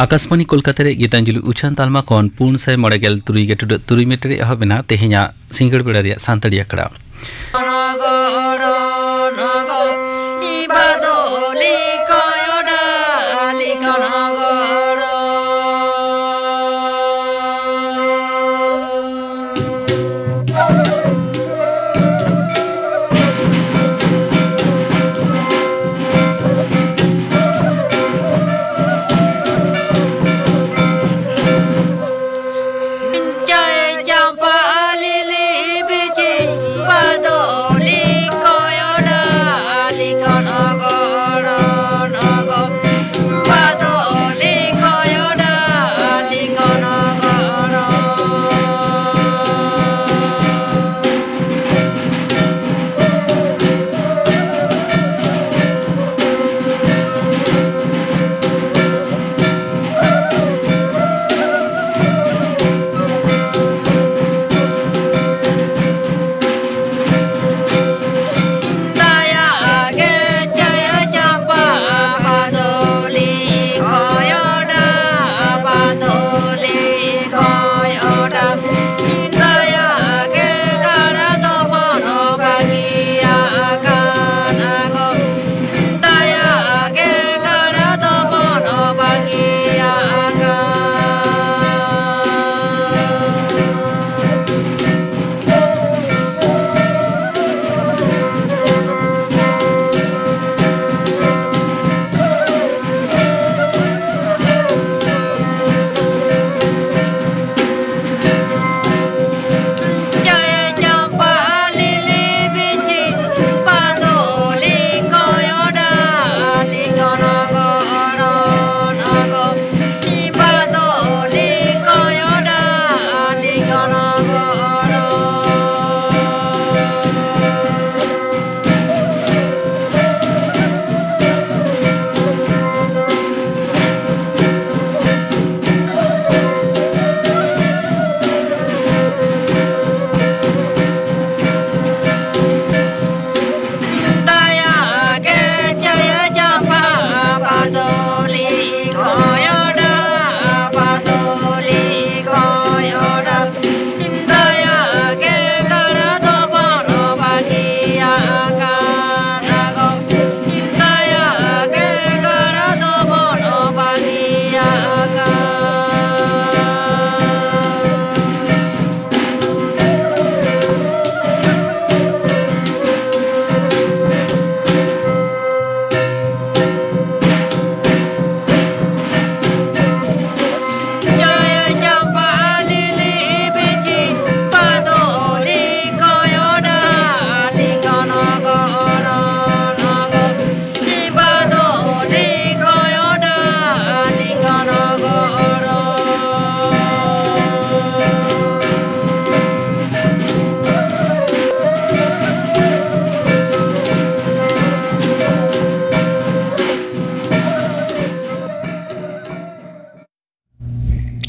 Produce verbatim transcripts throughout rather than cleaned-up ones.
ᱟᱠᱟᱥᱵᱟᱱᱤ ᱠᱳᱞᱠᱟᱛᱟ ᱨᱮ ᱜᱤᱛᱟᱧᱡᱚᱞᱤ ᱩᱪᱷᱟᱹᱱ ᱛᱟᱞᱢᱟ ᱠᱷᱚᱱ ᱯᱩᱱ ᱥᱟᱭ ᱢᱚᱬᱮ ᱜᱮᱞ ᱛᱩᱨᱩᱭ ᱜᱮᱴᱩᱰᱟᱹᱜ ᱛᱩᱨᱩᱭ ᱢᱤᱴᱟᱨ ᱨᱮ ᱮᱦᱚᱵ ᱮᱱᱟ ᱛᱮᱦᱮᱧᱟᱜ ᱥᱤᱸᱜᱟᱹᱲ ᱵᱮᱲᱟ ᱨᱮᱭᱟᱜ ᱥᱟᱱᱛᱟᱲᱤ ᱟᱠᱷᱲᱟ᱾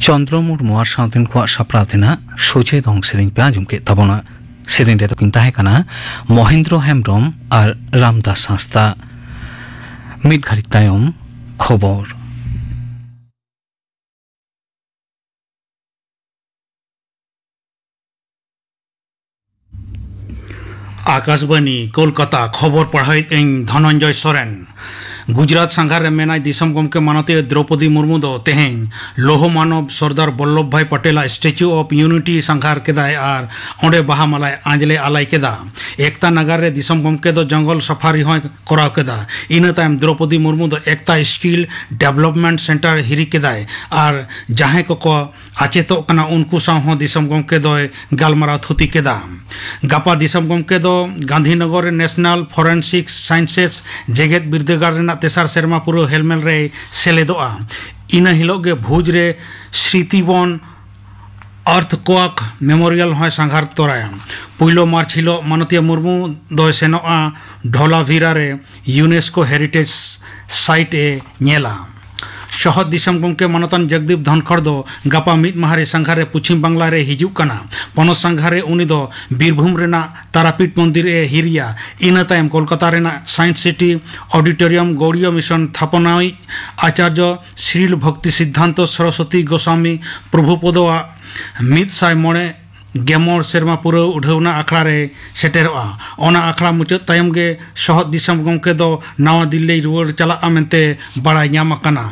ᱪᱚᱱᱫᱽᱨᱚ ᱢᱩᱨᱢᱩ ᱟᱨ ᱥᱟᱶᱛᱮᱱ ᱠᱚᱣᱟᱜ ᱥᱟᱯᱲᱟᱣ ᱛᱮᱱᱟᱜ ᱥᱚᱡᱷᱮ ᱫᱚᱝ ᱥᱮᱨᱮᱧ ᱯᱮ ᱟᱸᱡᱚᱢ ᱠᱮᱫ ᱛᱟᱵᱚᱱᱟ᱾ ᱥᱮᱨᱮᱧ ᱨᱮᱫᱚ ᱠᱤᱱ ᱛᱟᱦᱮᱸ ᱠᱟᱱᱟ ᱢᱚᱦᱮᱱᱫᱨᱚ ᱦᱮᱢᱵᱽᱨᱚᱢ ᱟᱨ ᱨᱟᱢᱫᱟᱥ ᱦᱟᱸᱥᱫᱟ᱾ ᱢᱤᱫ ᱜᱷᱟᱹᱲᱤᱡ ᱛᱟᱭᱚᱢ ᱠᱷᱚᱵᱚᱨ᱾ ᱟᱠᱟᱥᱵᱟᱱᱤ, ᱠᱳᱞᱠᱟᱛᱟ, ᱠᱷᱚᱵᱚᱨ ᱯᱟᱲᱦᱟᱣᱮᱫ ᱟᱹᱧ ᱫᱷᱚᱱᱚᱱᱡᱚᱭ ᱥᱚᱨᱮᱱ᱾ ᱜᱩᱡᱽᱨᱟᱴ ᱥᱟᱸᱜᱷᱟᱨ ᱨᱮ ᱢᱮᱱᱟᱭ ᱫᱤᱥᱚᱢ ᱜᱚᱢᱠᱮ ᱢᱟᱱᱚᱛᱤᱭᱟᱹ ᱫᱨᱚᱯᱚᱫᱤ ᱢᱩᱨᱢᱩ ᱫᱚ ᱛᱮᱦᱮᱧ ᱞᱳᱦᱚ ᱢᱟᱱᱚᱵ ᱥᱚᱨᱫᱟᱨ ᱵᱚᱞᱞᱚᱵᱷ ᱵᱷᱟᱭ ᱯᱟᱴᱮᱞᱟᱜ Statue of Unity ᱥᱟᱸᱜᱷᱟᱨ ᱠᱮᱫᱟᱭ ᱟᱨ ᱚᱸᱰᱮ ᱵᱟᱦᱟ ᱢᱟᱞᱟᱭ ᱟᱸᱡᱽᱞᱮ ᱟᱞᱟᱭ ᱠᱮᱫᱟ᱾ ᱮᱠᱛᱟ ᱱᱟᱜᱟᱨ ᱨᱮ ᱫᱤᱥᱚᱢ ᱜᱚᱢᱠᱮ ᱫᱚ ᱡᱚᱝᱜᱚᱞ ᱥᱟᱯᱷᱟᱨᱤ ᱦᱚᱸᱭ ᱠᱚᱨᱟᱣ ᱠᱮᱫᱟ᱾ ᱤᱱᱟᱹ ᱛᱟᱭᱚᱢ ᱫᱨᱚᱯᱚᱫᱤ ᱢᱩᱨᱢᱩ ᱫᱚ ᱮᱠᱛᱟ Skill Development Centre ᱦᱤᱨᱤ ᱠᱮᱫᱟᱭ ᱟᱨ ᱡᱟᱦᱟᱸᱭ ᱠᱚᱠᱚ ᱟᱪᱮᱛᱚᱜ ᱠᱟᱱᱟ, ᱩᱱᱠᱩ ᱥᱟᱶ ᱦᱚᱸ ᱫᱤᱥᱚᱢ ᱜᱚᱢᱠᱮ ᱫᱚᱭ ᱜᱟᱞᱢᱟᱨᱟᱣ ᱛᱷᱩᱛᱤ ᱠᱮᱫᱟ᱾ ᱜᱟᱯᱟ ᱫᱤᱥᱚᱢ ᱜᱚᱢᱠᱮ ᱫᱚ ᱜᱟᱱᱫᱷᱤᱱᱚᱜᱚᱨ ᱨᱮ National Forensic Sciences ᱡᱮᱜᱮᱛ ᱵᱤᱨᱫᱟᱹᱜᱟᱲ ᱨᱮᱱᱟᱜ ᱛᱮᱥᱟᱨ ᱥᱮᱨᱢᱟ ᱯᱩᱨᱟᱹᱣ ᱦᱮᱞᱢᱮᱞ ᱨᱮᱭ ᱥᱮᱞᱮᱫᱚᱜᱼᱟ᱾ ᱤᱱᱟᱹ ᱦᱤᱞᱳᱜ ᱜᱮ ᱵᱷᱩᱡᱽ ᱨᱮ ᱥᱨᱤᱛᱤᱵᱚᱱ Earthquake Memorial ᱦᱚᱸᱭ ᱥᱟᱸᱜᱷᱟᱨ ᱛᱚᱨᱟᱭᱟ᱾ ᱯᱩᱭᱞᱩ ᱢᱟᱨᱪ ᱦᱤᱞᱳᱜ ᱢᱟᱱᱚᱛᱤᱭᱟᱹ ᱢᱩᱨᱢᱩ ᱫᱚᱭ ᱥᱮᱱᱚᱜᱼᱟ ᱰᱷᱚᱞᱟᱵᱷᱤᱨᱟ ᱨᱮ UNESCO Heritage Site ᱮ ᱧᱮᱞᱟ᱾ ᱥᱚᱦᱚᱫ ᱫᱤᱥᱚᱢ ᱜᱚᱢᱠᱮ ᱢᱟᱱᱚᱛᱟᱱ ᱡᱚᱜᱽᱫᱤᱯ ᱫᱷᱚᱱᱠᱷᱚᱲ ᱫᱚ ᱜᱟᱯᱟ ᱢᱤᱫ ᱢᱟᱦᱟ ᱨᱮ ᱥᱟᱸᱜᱷᱟᱨ ᱨᱮ ᱯᱚᱪᱷᱤᱢ ᱵᱟᱝᱞᱟ ᱨᱮ ᱦᱤᱡᱩᱜ ᱠᱟᱱᱟ᱾ ᱯᱚᱱᱚᱛ ᱥᱟᱸᱜᱷᱟᱨ ᱨᱮ ᱩᱱᱤ ᱫᱚ ᱵᱤᱨᱵᱷᱩᱢ ᱨᱮᱱᱟᱜ ᱛᱟᱨᱟᱯᱤᱴ ᱢᱚᱱᱫᱤᱨ ᱮ ᱦᱤᱨᱤᱭᱟ᱾ ᱤᱱᱟᱹ ᱛᱟᱭᱚᱢ ᱠᱳᱞᱠᱟᱛᱟ ᱨᱮᱱᱟᱜ Science City Auditorium ᱜᱳᱣᱲᱤᱭᱚ ᱢᱤᱥᱚᱱ ᱛᱷᱟᱯᱚᱱᱟᱭᱤᱡ ᱟᱪᱟᱨᱡᱚ ᱥᱨᱤᱞ ᱵᱷᱚᱠᱛᱤ ᱥᱤᱫᱽᱫᱷᱟᱱᱛᱚ ᱥᱚᱨᱚᱥᱚᱛᱤ ᱜᱳᱥᱟᱢᱤ ᱯᱨᱚᱵᱷᱩᱯᱚᱫᱚᱣᱟᱜ ᱢᱤᱫ ᱥᱟᱭ ᱢᱚᱬᱮ ᱜᱮᱢᱚᱬ ᱥᱮᱨᱢᱟ ᱯᱩᱨᱟᱹᱣ ᱩᱰᱷᱟᱹᱣᱱᱟ ᱟᱠᱷᱲᱟ ᱨᱮ ᱥᱮᱴᱮᱨᱚᱜᱼᱟ᱾ ᱚᱱᱟ ᱟᱠᱷᱲᱟ ᱢᱩᱪᱟᱹᱫ ᱛᱟᱭᱚᱢ ᱜᱮ ᱥᱚᱦᱚᱫ ᱫᱤᱥᱚᱢ ᱜᱚᱢᱠᱮ ᱫᱚ ᱱᱟᱣᱟ ᱫᱤᱞᱞᱤᱭ ᱨᱩᱣᱟᱹᱲ ᱪᱟᱞᱟᱜᱼᱟ ᱢᱮᱱᱛᱮ ᱵᱟᱲᱟᱭ ᱧᱟᱢ ᱟᱠᱟᱱᱟ᱾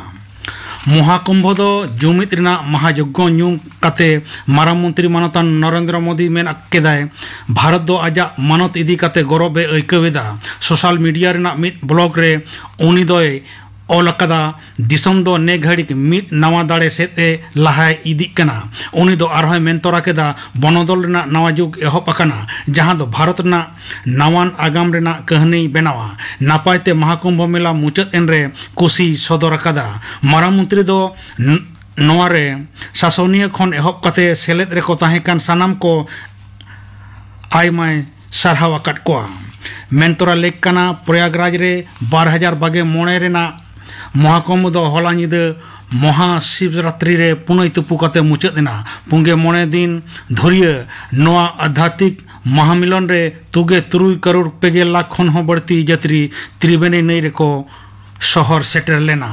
ᱢᱚᱦᱟᱠᱩᱢᱵᱷᱚ ᱫᱚ ᱡᱩᱢᱤᱫ ᱨᱮᱱᱟᱜ ᱢᱟᱦᱟᱡᱚᱜᱽᱜᱚ ᱧᱩᱢ ᱠᱟᱛᱮ ᱢᱟᱨᱟᱝ ᱢᱚᱱᱛᱨᱤ ᱢᱟᱱᱚᱛᱟᱱ ᱱᱚᱨᱮᱱᱫᱨᱚ ᱢᱳᱫᱤ ᱢᱮᱱ ᱠᱮᱫᱟᱭ, ᱵᱷᱟᱨᱚᱛ ᱫᱚ ᱟᱡᱟᱜ ᱢᱟᱱᱚᱛ ᱤᱫᱤ ᱠᱟᱛᱮ ᱜᱚᱨᱚᱵ ᱮ ᱟᱹᱭᱠᱟᱹᱣ ᱮᱫᱟ᱾ ᱥᱳᱥᱟᱞ ᱢᱤᱰᱤᱭᱟ ᱨᱮᱱᱟᱜ ᱢᱤᱫ ᱵᱞᱚᱜ ᱨᱮ ᱩᱱᱤ ᱫᱚᱭ ᱚᱞ ᱟᱠᱟᱫᱟ, ᱫᱤᱥᱚᱢ ᱫᱚ ᱱᱮ ᱜᱷᱟᱹᱲᱤᱠ ᱢᱤᱫ ᱱᱟᱣᱟ ᱫᱟᱲᱮ ᱥᱮᱫ ᱮ ᱞᱟᱦᱟ ᱤᱫᱤᱜ ᱠᱟᱱᱟ᱾ ᱩᱱᱤ ᱫᱚ ᱟᱨᱦᱚᱸᱭ ᱢᱮᱱ ᱛᱚᱨᱟ ᱠᱮᱫᱟ, ᱵᱚᱱᱚᱫᱚᱞ ᱨᱮᱱᱟᱜ ᱱᱟᱣᱟ ᱡᱩᱜᱽ ᱮᱦᱚᱵ ᱟᱠᱟᱱᱟ, ᱡᱟᱦᱟᱸ ᱫᱚ ᱵᱷᱟᱨᱚᱛ ᱨᱮᱱᱟᱜ ᱱᱟᱣᱟᱱ ᱟᱜᱟᱢ ᱨᱮᱱᱟᱜ ᱠᱟᱹᱦᱱᱤᱭ ᱵᱮᱱᱟᱣᱟ᱾ ᱱᱟᱯᱟᱭ ᱛᱮ ᱢᱚᱦᱟᱠᱩᱢᱵᱷᱚ ᱢᱮᱞᱟ ᱢᱩᱪᱟᱹᱫ ᱮᱱ ᱨᱮ ᱠᱩᱥᱤᱭ ᱥᱚᱫᱚᱨ ᱟᱠᱟᱫᱟ᱾ ᱢᱟᱨᱟᱝ ᱢᱚᱱᱛᱨᱤ ᱫᱚ ᱱ-, ᱱᱚᱣᱟ ᱨᱮ ᱥᱟᱥᱚᱱᱤᱭᱟᱹ ᱠᱷᱚᱱ ᱮᱦᱚᱵ ᱠᱟᱛᱮ ᱥᱮᱞᱮᱫ ᱨᱮᱠᱚ ᱛᱟᱦᱮᱸ ᱠᱟᱱ ᱥᱟᱱᱟᱢ ᱠᱚ ᱟᱭᱢᱟᱭ ᱥᱟᱨᱦᱟᱣ ᱟᱠᱟᱫ ᱠᱚᱣᱟ᱾ ᱢᱮᱱ ᱛᱚᱨᱟ ᱞᱮᱠ ᱠᱟᱱᱟ, ᱯᱨᱚᱭᱟᱜᱽᱨᱟᱡᱽ ᱨᱮ ᱵᱟᱨ ᱦᱟᱡᱟᱨ ᱵᱟᱜᱮ ᱢᱚᱬᱮ ᱨᱮᱱᱟᱜ ᱢᱚᱦᱟᱠᱩᱢᱵᱷ ᱫᱚ ᱦᱚᱞᱟ ᱧᱤᱫᱟᱹ ᱢᱚᱦᱟ ᱥᱤᱵᱨᱟᱛᱨᱤ ᱨᱮ ᱯᱩᱱᱟᱹᱭ ᱛᱩᱯᱩ ᱠᱟᱛᱮ ᱢᱩᱪᱟᱹᱫ ᱮᱱᱟ᱾ ᱯᱩᱸᱜᱮ ᱢᱚᱬᱮ ᱫᱤᱱ ᱫᱷᱩᱨᱤᱭᱟᱹ ᱱᱚᱣᱟ ᱟᱫᱷᱭᱟᱛᱢᱤᱠ ᱢᱟᱦᱟᱢᱤᱞᱚᱱ ᱨᱮ ᱛᱩᱜᱮ ᱛᱩᱨᱩᱭ ᱠᱟᱨᱳᱲ ᱯᱮᱜᱮᱞ ᱞᱟᱠᱷ ᱠᱷᱚᱱ ᱦᱚᱸ ᱵᱟᱹᱲᱛᱤ ᱡᱟᱹᱛᱨᱤ ᱛᱨᱤᱵᱮᱱᱤ ᱱᱟᱹᱭ ᱨᱮᱠᱚ ᱥᱚᱦᱚᱨ ᱥᱮᱴᱮᱨ ᱞᱮᱱᱟ᱾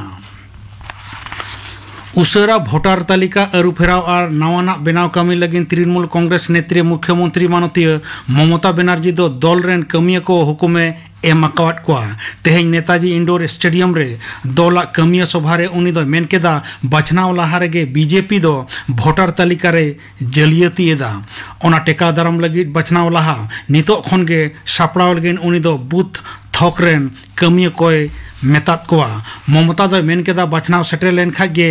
ᱩᱥᱟᱹᱨᱟ ᱵᱷᱳᱴᱟᱨ ᱛᱟᱹᱞᱤᱠᱟ ᱟᱹᱨᱩᱯᱷᱮᱨᱟᱣ ᱟᱨ ᱱᱟᱣᱟᱱᱟᱜ ᱵᱮᱱᱟᱣ ᱠᱟᱹᱢᱤ ᱞᱟᱹᱜᱤᱫ ᱛᱨᱤᱱᱢᱩᱞ ᱠᱚᱝᱜᱨᱮᱥ ᱱᱮᱛᱨᱤ ᱢᱩᱠᱷᱭᱚᱢᱚᱱᱛᱨᱤ ᱢᱟᱱᱚᱛᱤᱭᱟᱹ ᱢᱚᱢᱚᱛᱟ ᱵᱮᱱᱟᱨᱡᱤ ᱫᱚ ᱫᱚᱞ ᱨᱮᱱ ᱠᱟᱹᱢᱤᱭᱟᱹ ᱠᱚ ᱦᱩᱠᱩᱢᱮ ᱮᱢ ᱟᱠᱟᱣᱟᱫ ᱠᱚᱣᱟ᱾ ᱛᱮᱦᱮᱧ ᱱᱮᱛᱟᱡᱤ ᱤᱱᱰᱳᱨ ᱥᱴᱮᱰᱤᱭᱟᱢ ᱨᱮ ᱫᱚᱞᱟᱜ ᱠᱟᱹᱢᱤᱭᱟᱹ ᱥᱚᱵᱷᱟ ᱨᱮ ᱩᱱᱤ ᱫᱚᱭ ᱢᱮᱱ ᱠᱮᱫᱟ, ᱵᱟᱪᱷᱱᱟᱣ ᱞᱟᱦᱟ ᱨᱮᱜᱮ ᱵᱤᱡᱮᱯᱤ ᱫᱚ ᱵᱷᱳᱴᱟᱨ ᱛᱟᱹᱞᱤᱠᱟ ᱨᱮ ᱡᱟᱹᱞᱤᱭᱟᱹᱛᱤ ᱮᱫᱟ᱾ ᱚᱱᱟ ᱴᱮᱠᱟᱣ ᱫᱟᱨᱟᱢ ᱞᱟᱹᱜᱤᱫ ᱵᱟᱪᱷᱱᱟᱣ ᱞᱟᱦᱟ ᱱᱤᱛᱚᱜ ᱠᱷᱚᱱ ᱜᱮ ᱥᱟᱯᱲᱟᱣ ᱞᱟᱹᱜᱤᱫ ᱩᱱᱤ ᱫᱚ ᱵᱩᱛᱷ ᱛᱷᱚᱠ ᱨᱮᱱ ᱠᱟᱹᱢᱤᱭᱟᱹ ᱠᱚᱭ ᱢᱮᱛᱟᱫ ᱠᱚᱣᱟ᱾ ᱢᱚᱢᱚᱛᱟ ᱫᱚᱭ ᱢᱮᱱ ᱠᱮᱫᱟ, ᱵᱟᱪᱷᱱᱟᱣ ᱥᱮᱴᱮᱨ ᱞᱮᱱ ᱠᱷᱟᱡ ᱜᱮ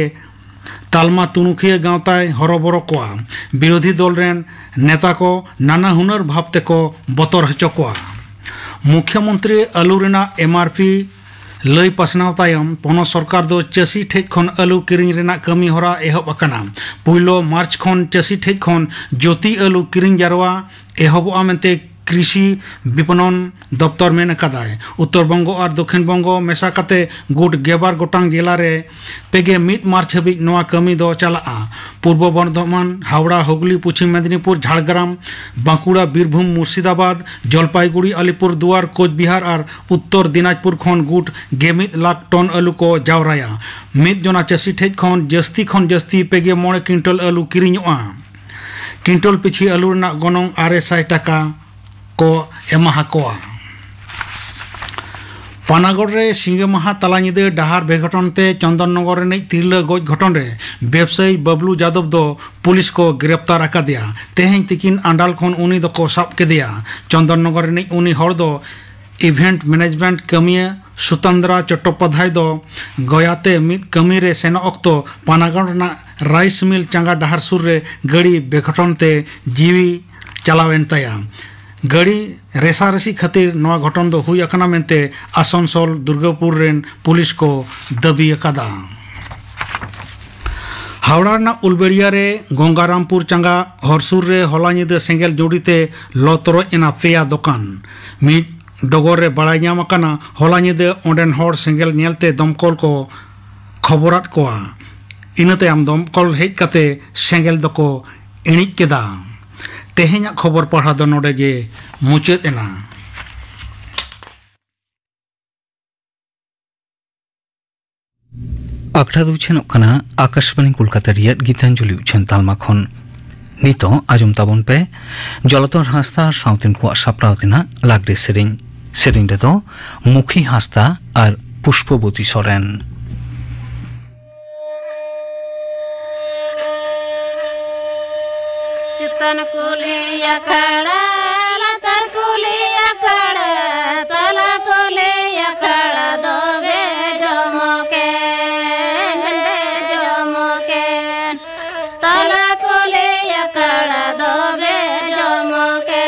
ᱛᱟᱞᱢᱟ ᱛᱩᱱᱩᱠᱷᱤᱭᱟᱹ ᱜᱟᱶᱛᱟᱭ ᱦᱚᱨᱚᱵᱚᱨᱚ ᱠᱚᱣᱟ᱾ ᱵᱤᱨᱳᱫᱷᱤ ᱫᱚᱞ ᱨᱮᱱ ᱱᱮᱛᱟ ᱠᱚ ᱱᱟᱱᱟ ᱦᱩᱱᱟᱹᱨ ᱵᱷᱟᱵᱽ ᱛᱮᱠᱚ ᱵᱚᱛᱚᱨ ᱦᱚᱪᱚ ᱠᱚᱣᱟ᱾ ᱢᱩᱠᱷᱭᱚᱢᱚᱱᱛᱨᱤ ᱟᱹᱞᱩ ᱨᱮᱱᱟᱜ ᱮᱢ ᱟᱨ ᱯᱤ ᱞᱟᱹᱭ ᱯᱟᱥᱱᱟᱣ ᱛᱟᱭᱚᱢ, ᱯᱚᱱᱚᱛ ᱥᱚᱨᱠᱟᱨ ᱫᱚ ᱪᱟᱹᱥᱤ ᱴᱷᱮᱡ ᱠᱷᱚᱱ ᱟᱹᱞᱩ ᱠᱤᱨᱤᱧ ᱨᱮᱱᱟᱜ ᱠᱟᱹᱢᱤ ᱦᱚᱨᱟ ᱮᱦᱚᱵ ᱟᱠᱟᱱᱟ᱾ ᱯᱩᱭᱞᱩ ᱢᱟᱨᱪ ᱠᱷᱚᱱ ᱪᱟᱹᱥᱤ ᱴᱷᱮᱡ ᱠᱷᱚᱱ ᱡᱳᱛᱤ ᱟᱹᱞᱩ ᱠᱤᱨᱤᱧ ᱡᱟᱨᱣᱟ ᱮᱦᱚᱵᱚᱜᱼᱟ ᱢᱮᱱᱛᱮ ᱠᱨᱤᱥᱤ ᱵᱤᱯᱚᱱᱚᱱ ᱫᱚᱯᱛᱚᱨ ᱢᱮᱱ ᱟᱠᱟᱫᱟᱭ᱾ ᱩᱛᱛᱚᱨ ᱵᱚᱝᱜᱚ ᱟᱨ ᱫᱚᱠᱷᱤᱱ ᱵᱚᱝᱜᱚ ᱢᱮᱥᱟ ᱠᱟᱛᱮ ᱜᱩᱴ ᱜᱮᱞᱵᱟᱨ ᱜᱚᱴᱟᱝ ᱡᱮᱞᱟ ᱨᱮ ᱯᱮᱜᱮ ᱢᱤᱫ ᱢᱟᱨᱪ ᱦᱟᱹᱵᱤᱡ ᱱᱚᱣᱟ ᱠᱟᱹᱢᱤ ᱫᱚ ᱪᱟᱞᱟᱜᱼᱟ᱾ ᱯᱩᱨᱵᱚ ᱵᱚᱨᱫᱷᱚᱢᱟᱱ, ᱦᱟᱣᱲᱟ, ᱦᱩᱜᱽᱞᱤ, ᱯᱚᱪᱷᱤᱢ ᱢᱮᱫᱤᱱᱤᱯᱩᱨ, ᱡᱷᱟᱲᱜᱨᱟᱢ, ᱵᱟᱸᱠᱩᱲᱟ, ᱵᱤᱨᱵᱷᱩᱢ, ᱢᱩᱨᱥᱤᱫᱟᱵᱟᱫᱽ, ᱡᱚᱞᱯᱟᱭᱜᱩᱲᱤ, ᱟᱞᱤᱯᱩᱨ ᱫᱩᱣᱟᱨ, ᱠᱳᱪᱵᱤᱦᱟᱨ ᱟᱨ ᱩᱛᱛᱚᱨ ᱫᱤᱱᱟᱡᱽᱯᱩᱨ ᱠᱷᱚᱱ ᱜᱩᱴ ᱜᱮᱢᱤᱫ ᱞᱟᱠᱷ ᱴᱚᱱ ᱟᱹᱞᱩ ᱠᱚ ᱡᱟᱣᱨᱟᱭᱟ᱾ ᱢᱤᱫ ᱡᱚᱱᱟ ᱪᱟᱹᱥᱤ ᱴᱷᱮᱡ ᱠᱷᱚᱱ ᱡᱟᱹᱥᱛᱤ ᱠᱷᱚᱱ ᱡᱟᱹᱥᱛᱤ ᱯᱮᱜᱮ ᱢᱚᱬᱮ ᱠᱤᱱᱴᱚᱞ ᱟᱹᱞᱩ ᱠᱤᱨᱤᱧᱚᱜᱼᱟ᱾ ᱠᱤᱱᱴᱚᱞ ᱯᱤᱪᱷᱤ ᱟᱹᱞᱩ ᱨᱮᱱᱟᱜ ᱜᱚᱱᱚᱝ ᱟᱨᱮ ᱥᱟᱭ ᱴᱟᱠᱟ ᱠᱚ ᱮᱢᱟ ᱦᱟᱠᱚᱣᱟ᱾ ᱯᱟᱱᱟᱜᱚᱲ ᱨᱮ ᱥᱤᱸᱜᱮ ᱢᱟᱦᱟ ᱛᱟᱞᱟ ᱧᱤᱫᱟᱹ ᱰᱟᱦᱟᱨ ᱵᱮᱜᱷᱚᱴᱚᱱ ᱛᱮ ᱪᱚᱱᱫᱚᱱ ᱱᱚᱜᱚᱨ ᱨᱤᱱᱤᱡ ᱛᱤᱨᱞᱟᱹ ᱜᱚᱡ ᱜᱷᱚᱴᱚᱱ ᱨᱮ ᱵᱮᱵᱽᱥᱟᱭᱤ ᱵᱟᱵᱞᱩ ᱡᱟᱫᱚᱵ ᱫᱚ ᱯᱩᱞᱤᱥ ᱠᱚ ᱜᱨᱮᱯᱛᱟᱨ ᱟᱠᱟᱫᱮᱭᱟ᱾ ᱛᱮᱦᱮᱧ ᱛᱤᱠᱤᱱ ᱟᱱᱰᱟᱞ ᱠᱷᱚᱱ ᱩᱱᱤ ᱫᱚᱠᱚ ᱥᱟᱵ ᱠᱮᱫᱮᱭᱟ᱾ ᱪᱚᱱᱫᱚᱱ ᱱᱚᱜᱚᱨ ᱨᱤᱱᱤᱡ ᱩᱱᱤ ᱦᱚᱲ ᱫᱚ ᱤᱵᱷᱮᱱᱴ ᱢᱮᱱᱮᱡᱢᱮᱱᱴ ᱠᱟᱹᱢᱤᱭᱟᱹ ᱥᱩᱛᱟᱱᱫᱨᱟ ᱪᱚᱴᱴᱳᱯᱟᱫᱷᱟᱭ ᱫᱚ ᱜᱚᱭᱟ ᱛᱮ ᱢᱤᱫ ᱠᱟᱹᱢᱤ ᱨᱮ ᱥᱮᱱᱚᱜ ᱚᱠᱛᱚ ᱯᱟᱱᱟᱜᱚᱲ ᱨᱮᱱᱟᱜ ᱨᱟᱭᱤᱥ ᱢᱤᱞ ᱪᱟᱸᱜᱟ ᱰᱟᱦᱟᱨ ᱥᱩᱨ ᱨᱮ ᱜᱟᱹᱰᱤ ᱵᱮᱜᱷᱚᱴᱚᱱ ᱛᱮ ᱡᱤᱣᱤ ᱪᱟᱞᱟᱣᱮᱱ ᱛᱟᱭᱟ᱾ ᱜᱟᱹᱰᱤ ᱨᱮᱥᱟᱨᱮᱥᱤ ᱠᱷᱟᱹᱛᱤᱨ ᱱᱚᱣᱟ ᱜᱷᱚᱴᱚᱱ ᱫᱚ ᱦᱩᱭ ᱟᱠᱟᱱᱟ ᱢᱮᱱᱛᱮ ᱟᱥᱟᱱᱥᱳᱞ ᱫᱩᱨᱜᱟᱯᱩᱨ ᱨᱮᱱ ᱯᱩᱞᱤᱥ ᱠᱚ ᱫᱟᱹᱵᱤ ᱟᱠᱟᱫᱟ᱾ ᱦᱟᱣᱲᱟ ᱨᱮᱱᱟᱜ ᱩᱞᱵᱮᱲᱤᱭᱟ ᱨᱮ ᱜᱚᱝᱜᱟᱨᱟᱢᱯᱩᱨ ᱪᱟᱸᱜᱟ ᱦᱚᱨ ᱥᱩᱨ ᱨᱮ ᱦᱚᱞᱟ ᱧᱤᱫᱟᱹ ᱥᱮᱸᱜᱮᱞ ᱡᱩᱸᱰᱤ ᱛᱮ ᱞᱚ ᱛᱚᱨᱚᱡ ᱮᱱᱟ ᱯᱮᱭᱟ ᱫᱚᱠᱟᱱ᱾ ᱢᱤᱫ ᱰᱚᱜᱚᱨ ᱨᱮ ᱵᱟᱲᱟᱭ ᱧᱟᱢ ᱟᱠᱟᱱᱟ, ᱦᱚᱞᱟ ᱧᱤᱫᱟᱹ ᱚᱸᱰᱮᱱ ᱦᱚᱲ ᱥᱮᱸᱜᱮᱞ ᱧᱮᱞᱛᱮ ᱫᱚᱢᱠᱚᱞ ᱠᱚ ᱠᱷᱚᱵᱚᱨᱟᱫ ᱠᱚᱣᱟ᱾ ᱤᱱᱟᱹ ᱛᱟᱭᱚᱢ ᱫᱚᱢᱠᱚᱞ ᱦᱮᱡ ᱠᱟᱛᱮ ᱥᱮᱸᱜᱮᱞ ᱫᱚᱠᱚ ᱤᱬᱤᱡ ᱠᱮᱫᱟ᱾ ᱛᱮᱦᱮᱧᱟᱜ ᱠᱷᱚᱵᱚᱨ ᱯᱟᱲᱦᱟᱣ ᱫᱚ ᱱᱚᱰᱮ ᱜᱮ ᱢᱩᱪᱟᱹᱫ ᱮᱱᱟ᱾ ᱟᱠᱷᱲᱟ ᱫᱚ ᱩᱪᱷᱟᱹᱱᱚᱜ ᱠᱟᱱᱟ ᱟᱠᱟᱥᱵᱟᱬᱤ ᱠᱳᱞᱠᱟᱛᱟ ᱨᱮᱭᱟᱜ ᱜᱤᱛᱟᱧᱡᱚᱞᱤ ᱩᱪᱷᱟᱹᱱ ᱛᱟᱞᱢᱟ ᱠᱷᱚᱱ᱾ ᱱᱤᱛᱚᱜ ᱟᱸᱡᱚᱢ ᱛᱟᱵᱚᱱ ᱯᱮ ᱡᱚᱞᱟᱫᱷᱚᱨ ᱦᱟᱸᱥᱫᱟ ᱟᱨ ᱥᱟᱶᱛᱮᱱ ᱠᱚᱣᱟᱜ ᱥᱟᱯᱲᱟᱣ ᱛᱮᱱᱟᱜ ᱞᱟᱜᱽᱲᱮ ᱥᱮᱨᱮᱧ᱾ ᱥᱮᱨᱮᱧ ᱨᱮᱫᱚ ᱢᱩᱠᱷᱤ ᱦᱟᱸᱥᱫᱟ ᱟᱨ ᱯᱩᱥᱯᱚᱵᱚᱛᱤ ᱥᱚᱨᱮᱱ᱾ ᱪᱮᱛᱟᱱ ᱠᱩᱞᱦᱤ ᱟᱠᱷᱲᱟ, ᱞᱟᱛᱟᱨ ᱠᱩᱞᱦᱤ ᱟᱠᱷᱲᱟ, ᱛᱟᱞᱟ ᱠᱩᱞᱦᱤ ᱟᱠᱷᱲᱟ ᱫᱚ ᱵᱮᱡᱚᱢᱚᱠᱮᱱ, ᱵᱮᱡᱚᱢᱚᱠᱮᱱ᱾ ᱛᱟᱞᱟ ᱠᱩᱞᱦᱤ ᱟᱠᱷᱲᱟ ᱫᱚ ᱵᱮᱡᱚᱢᱚᱠᱮᱱ᱾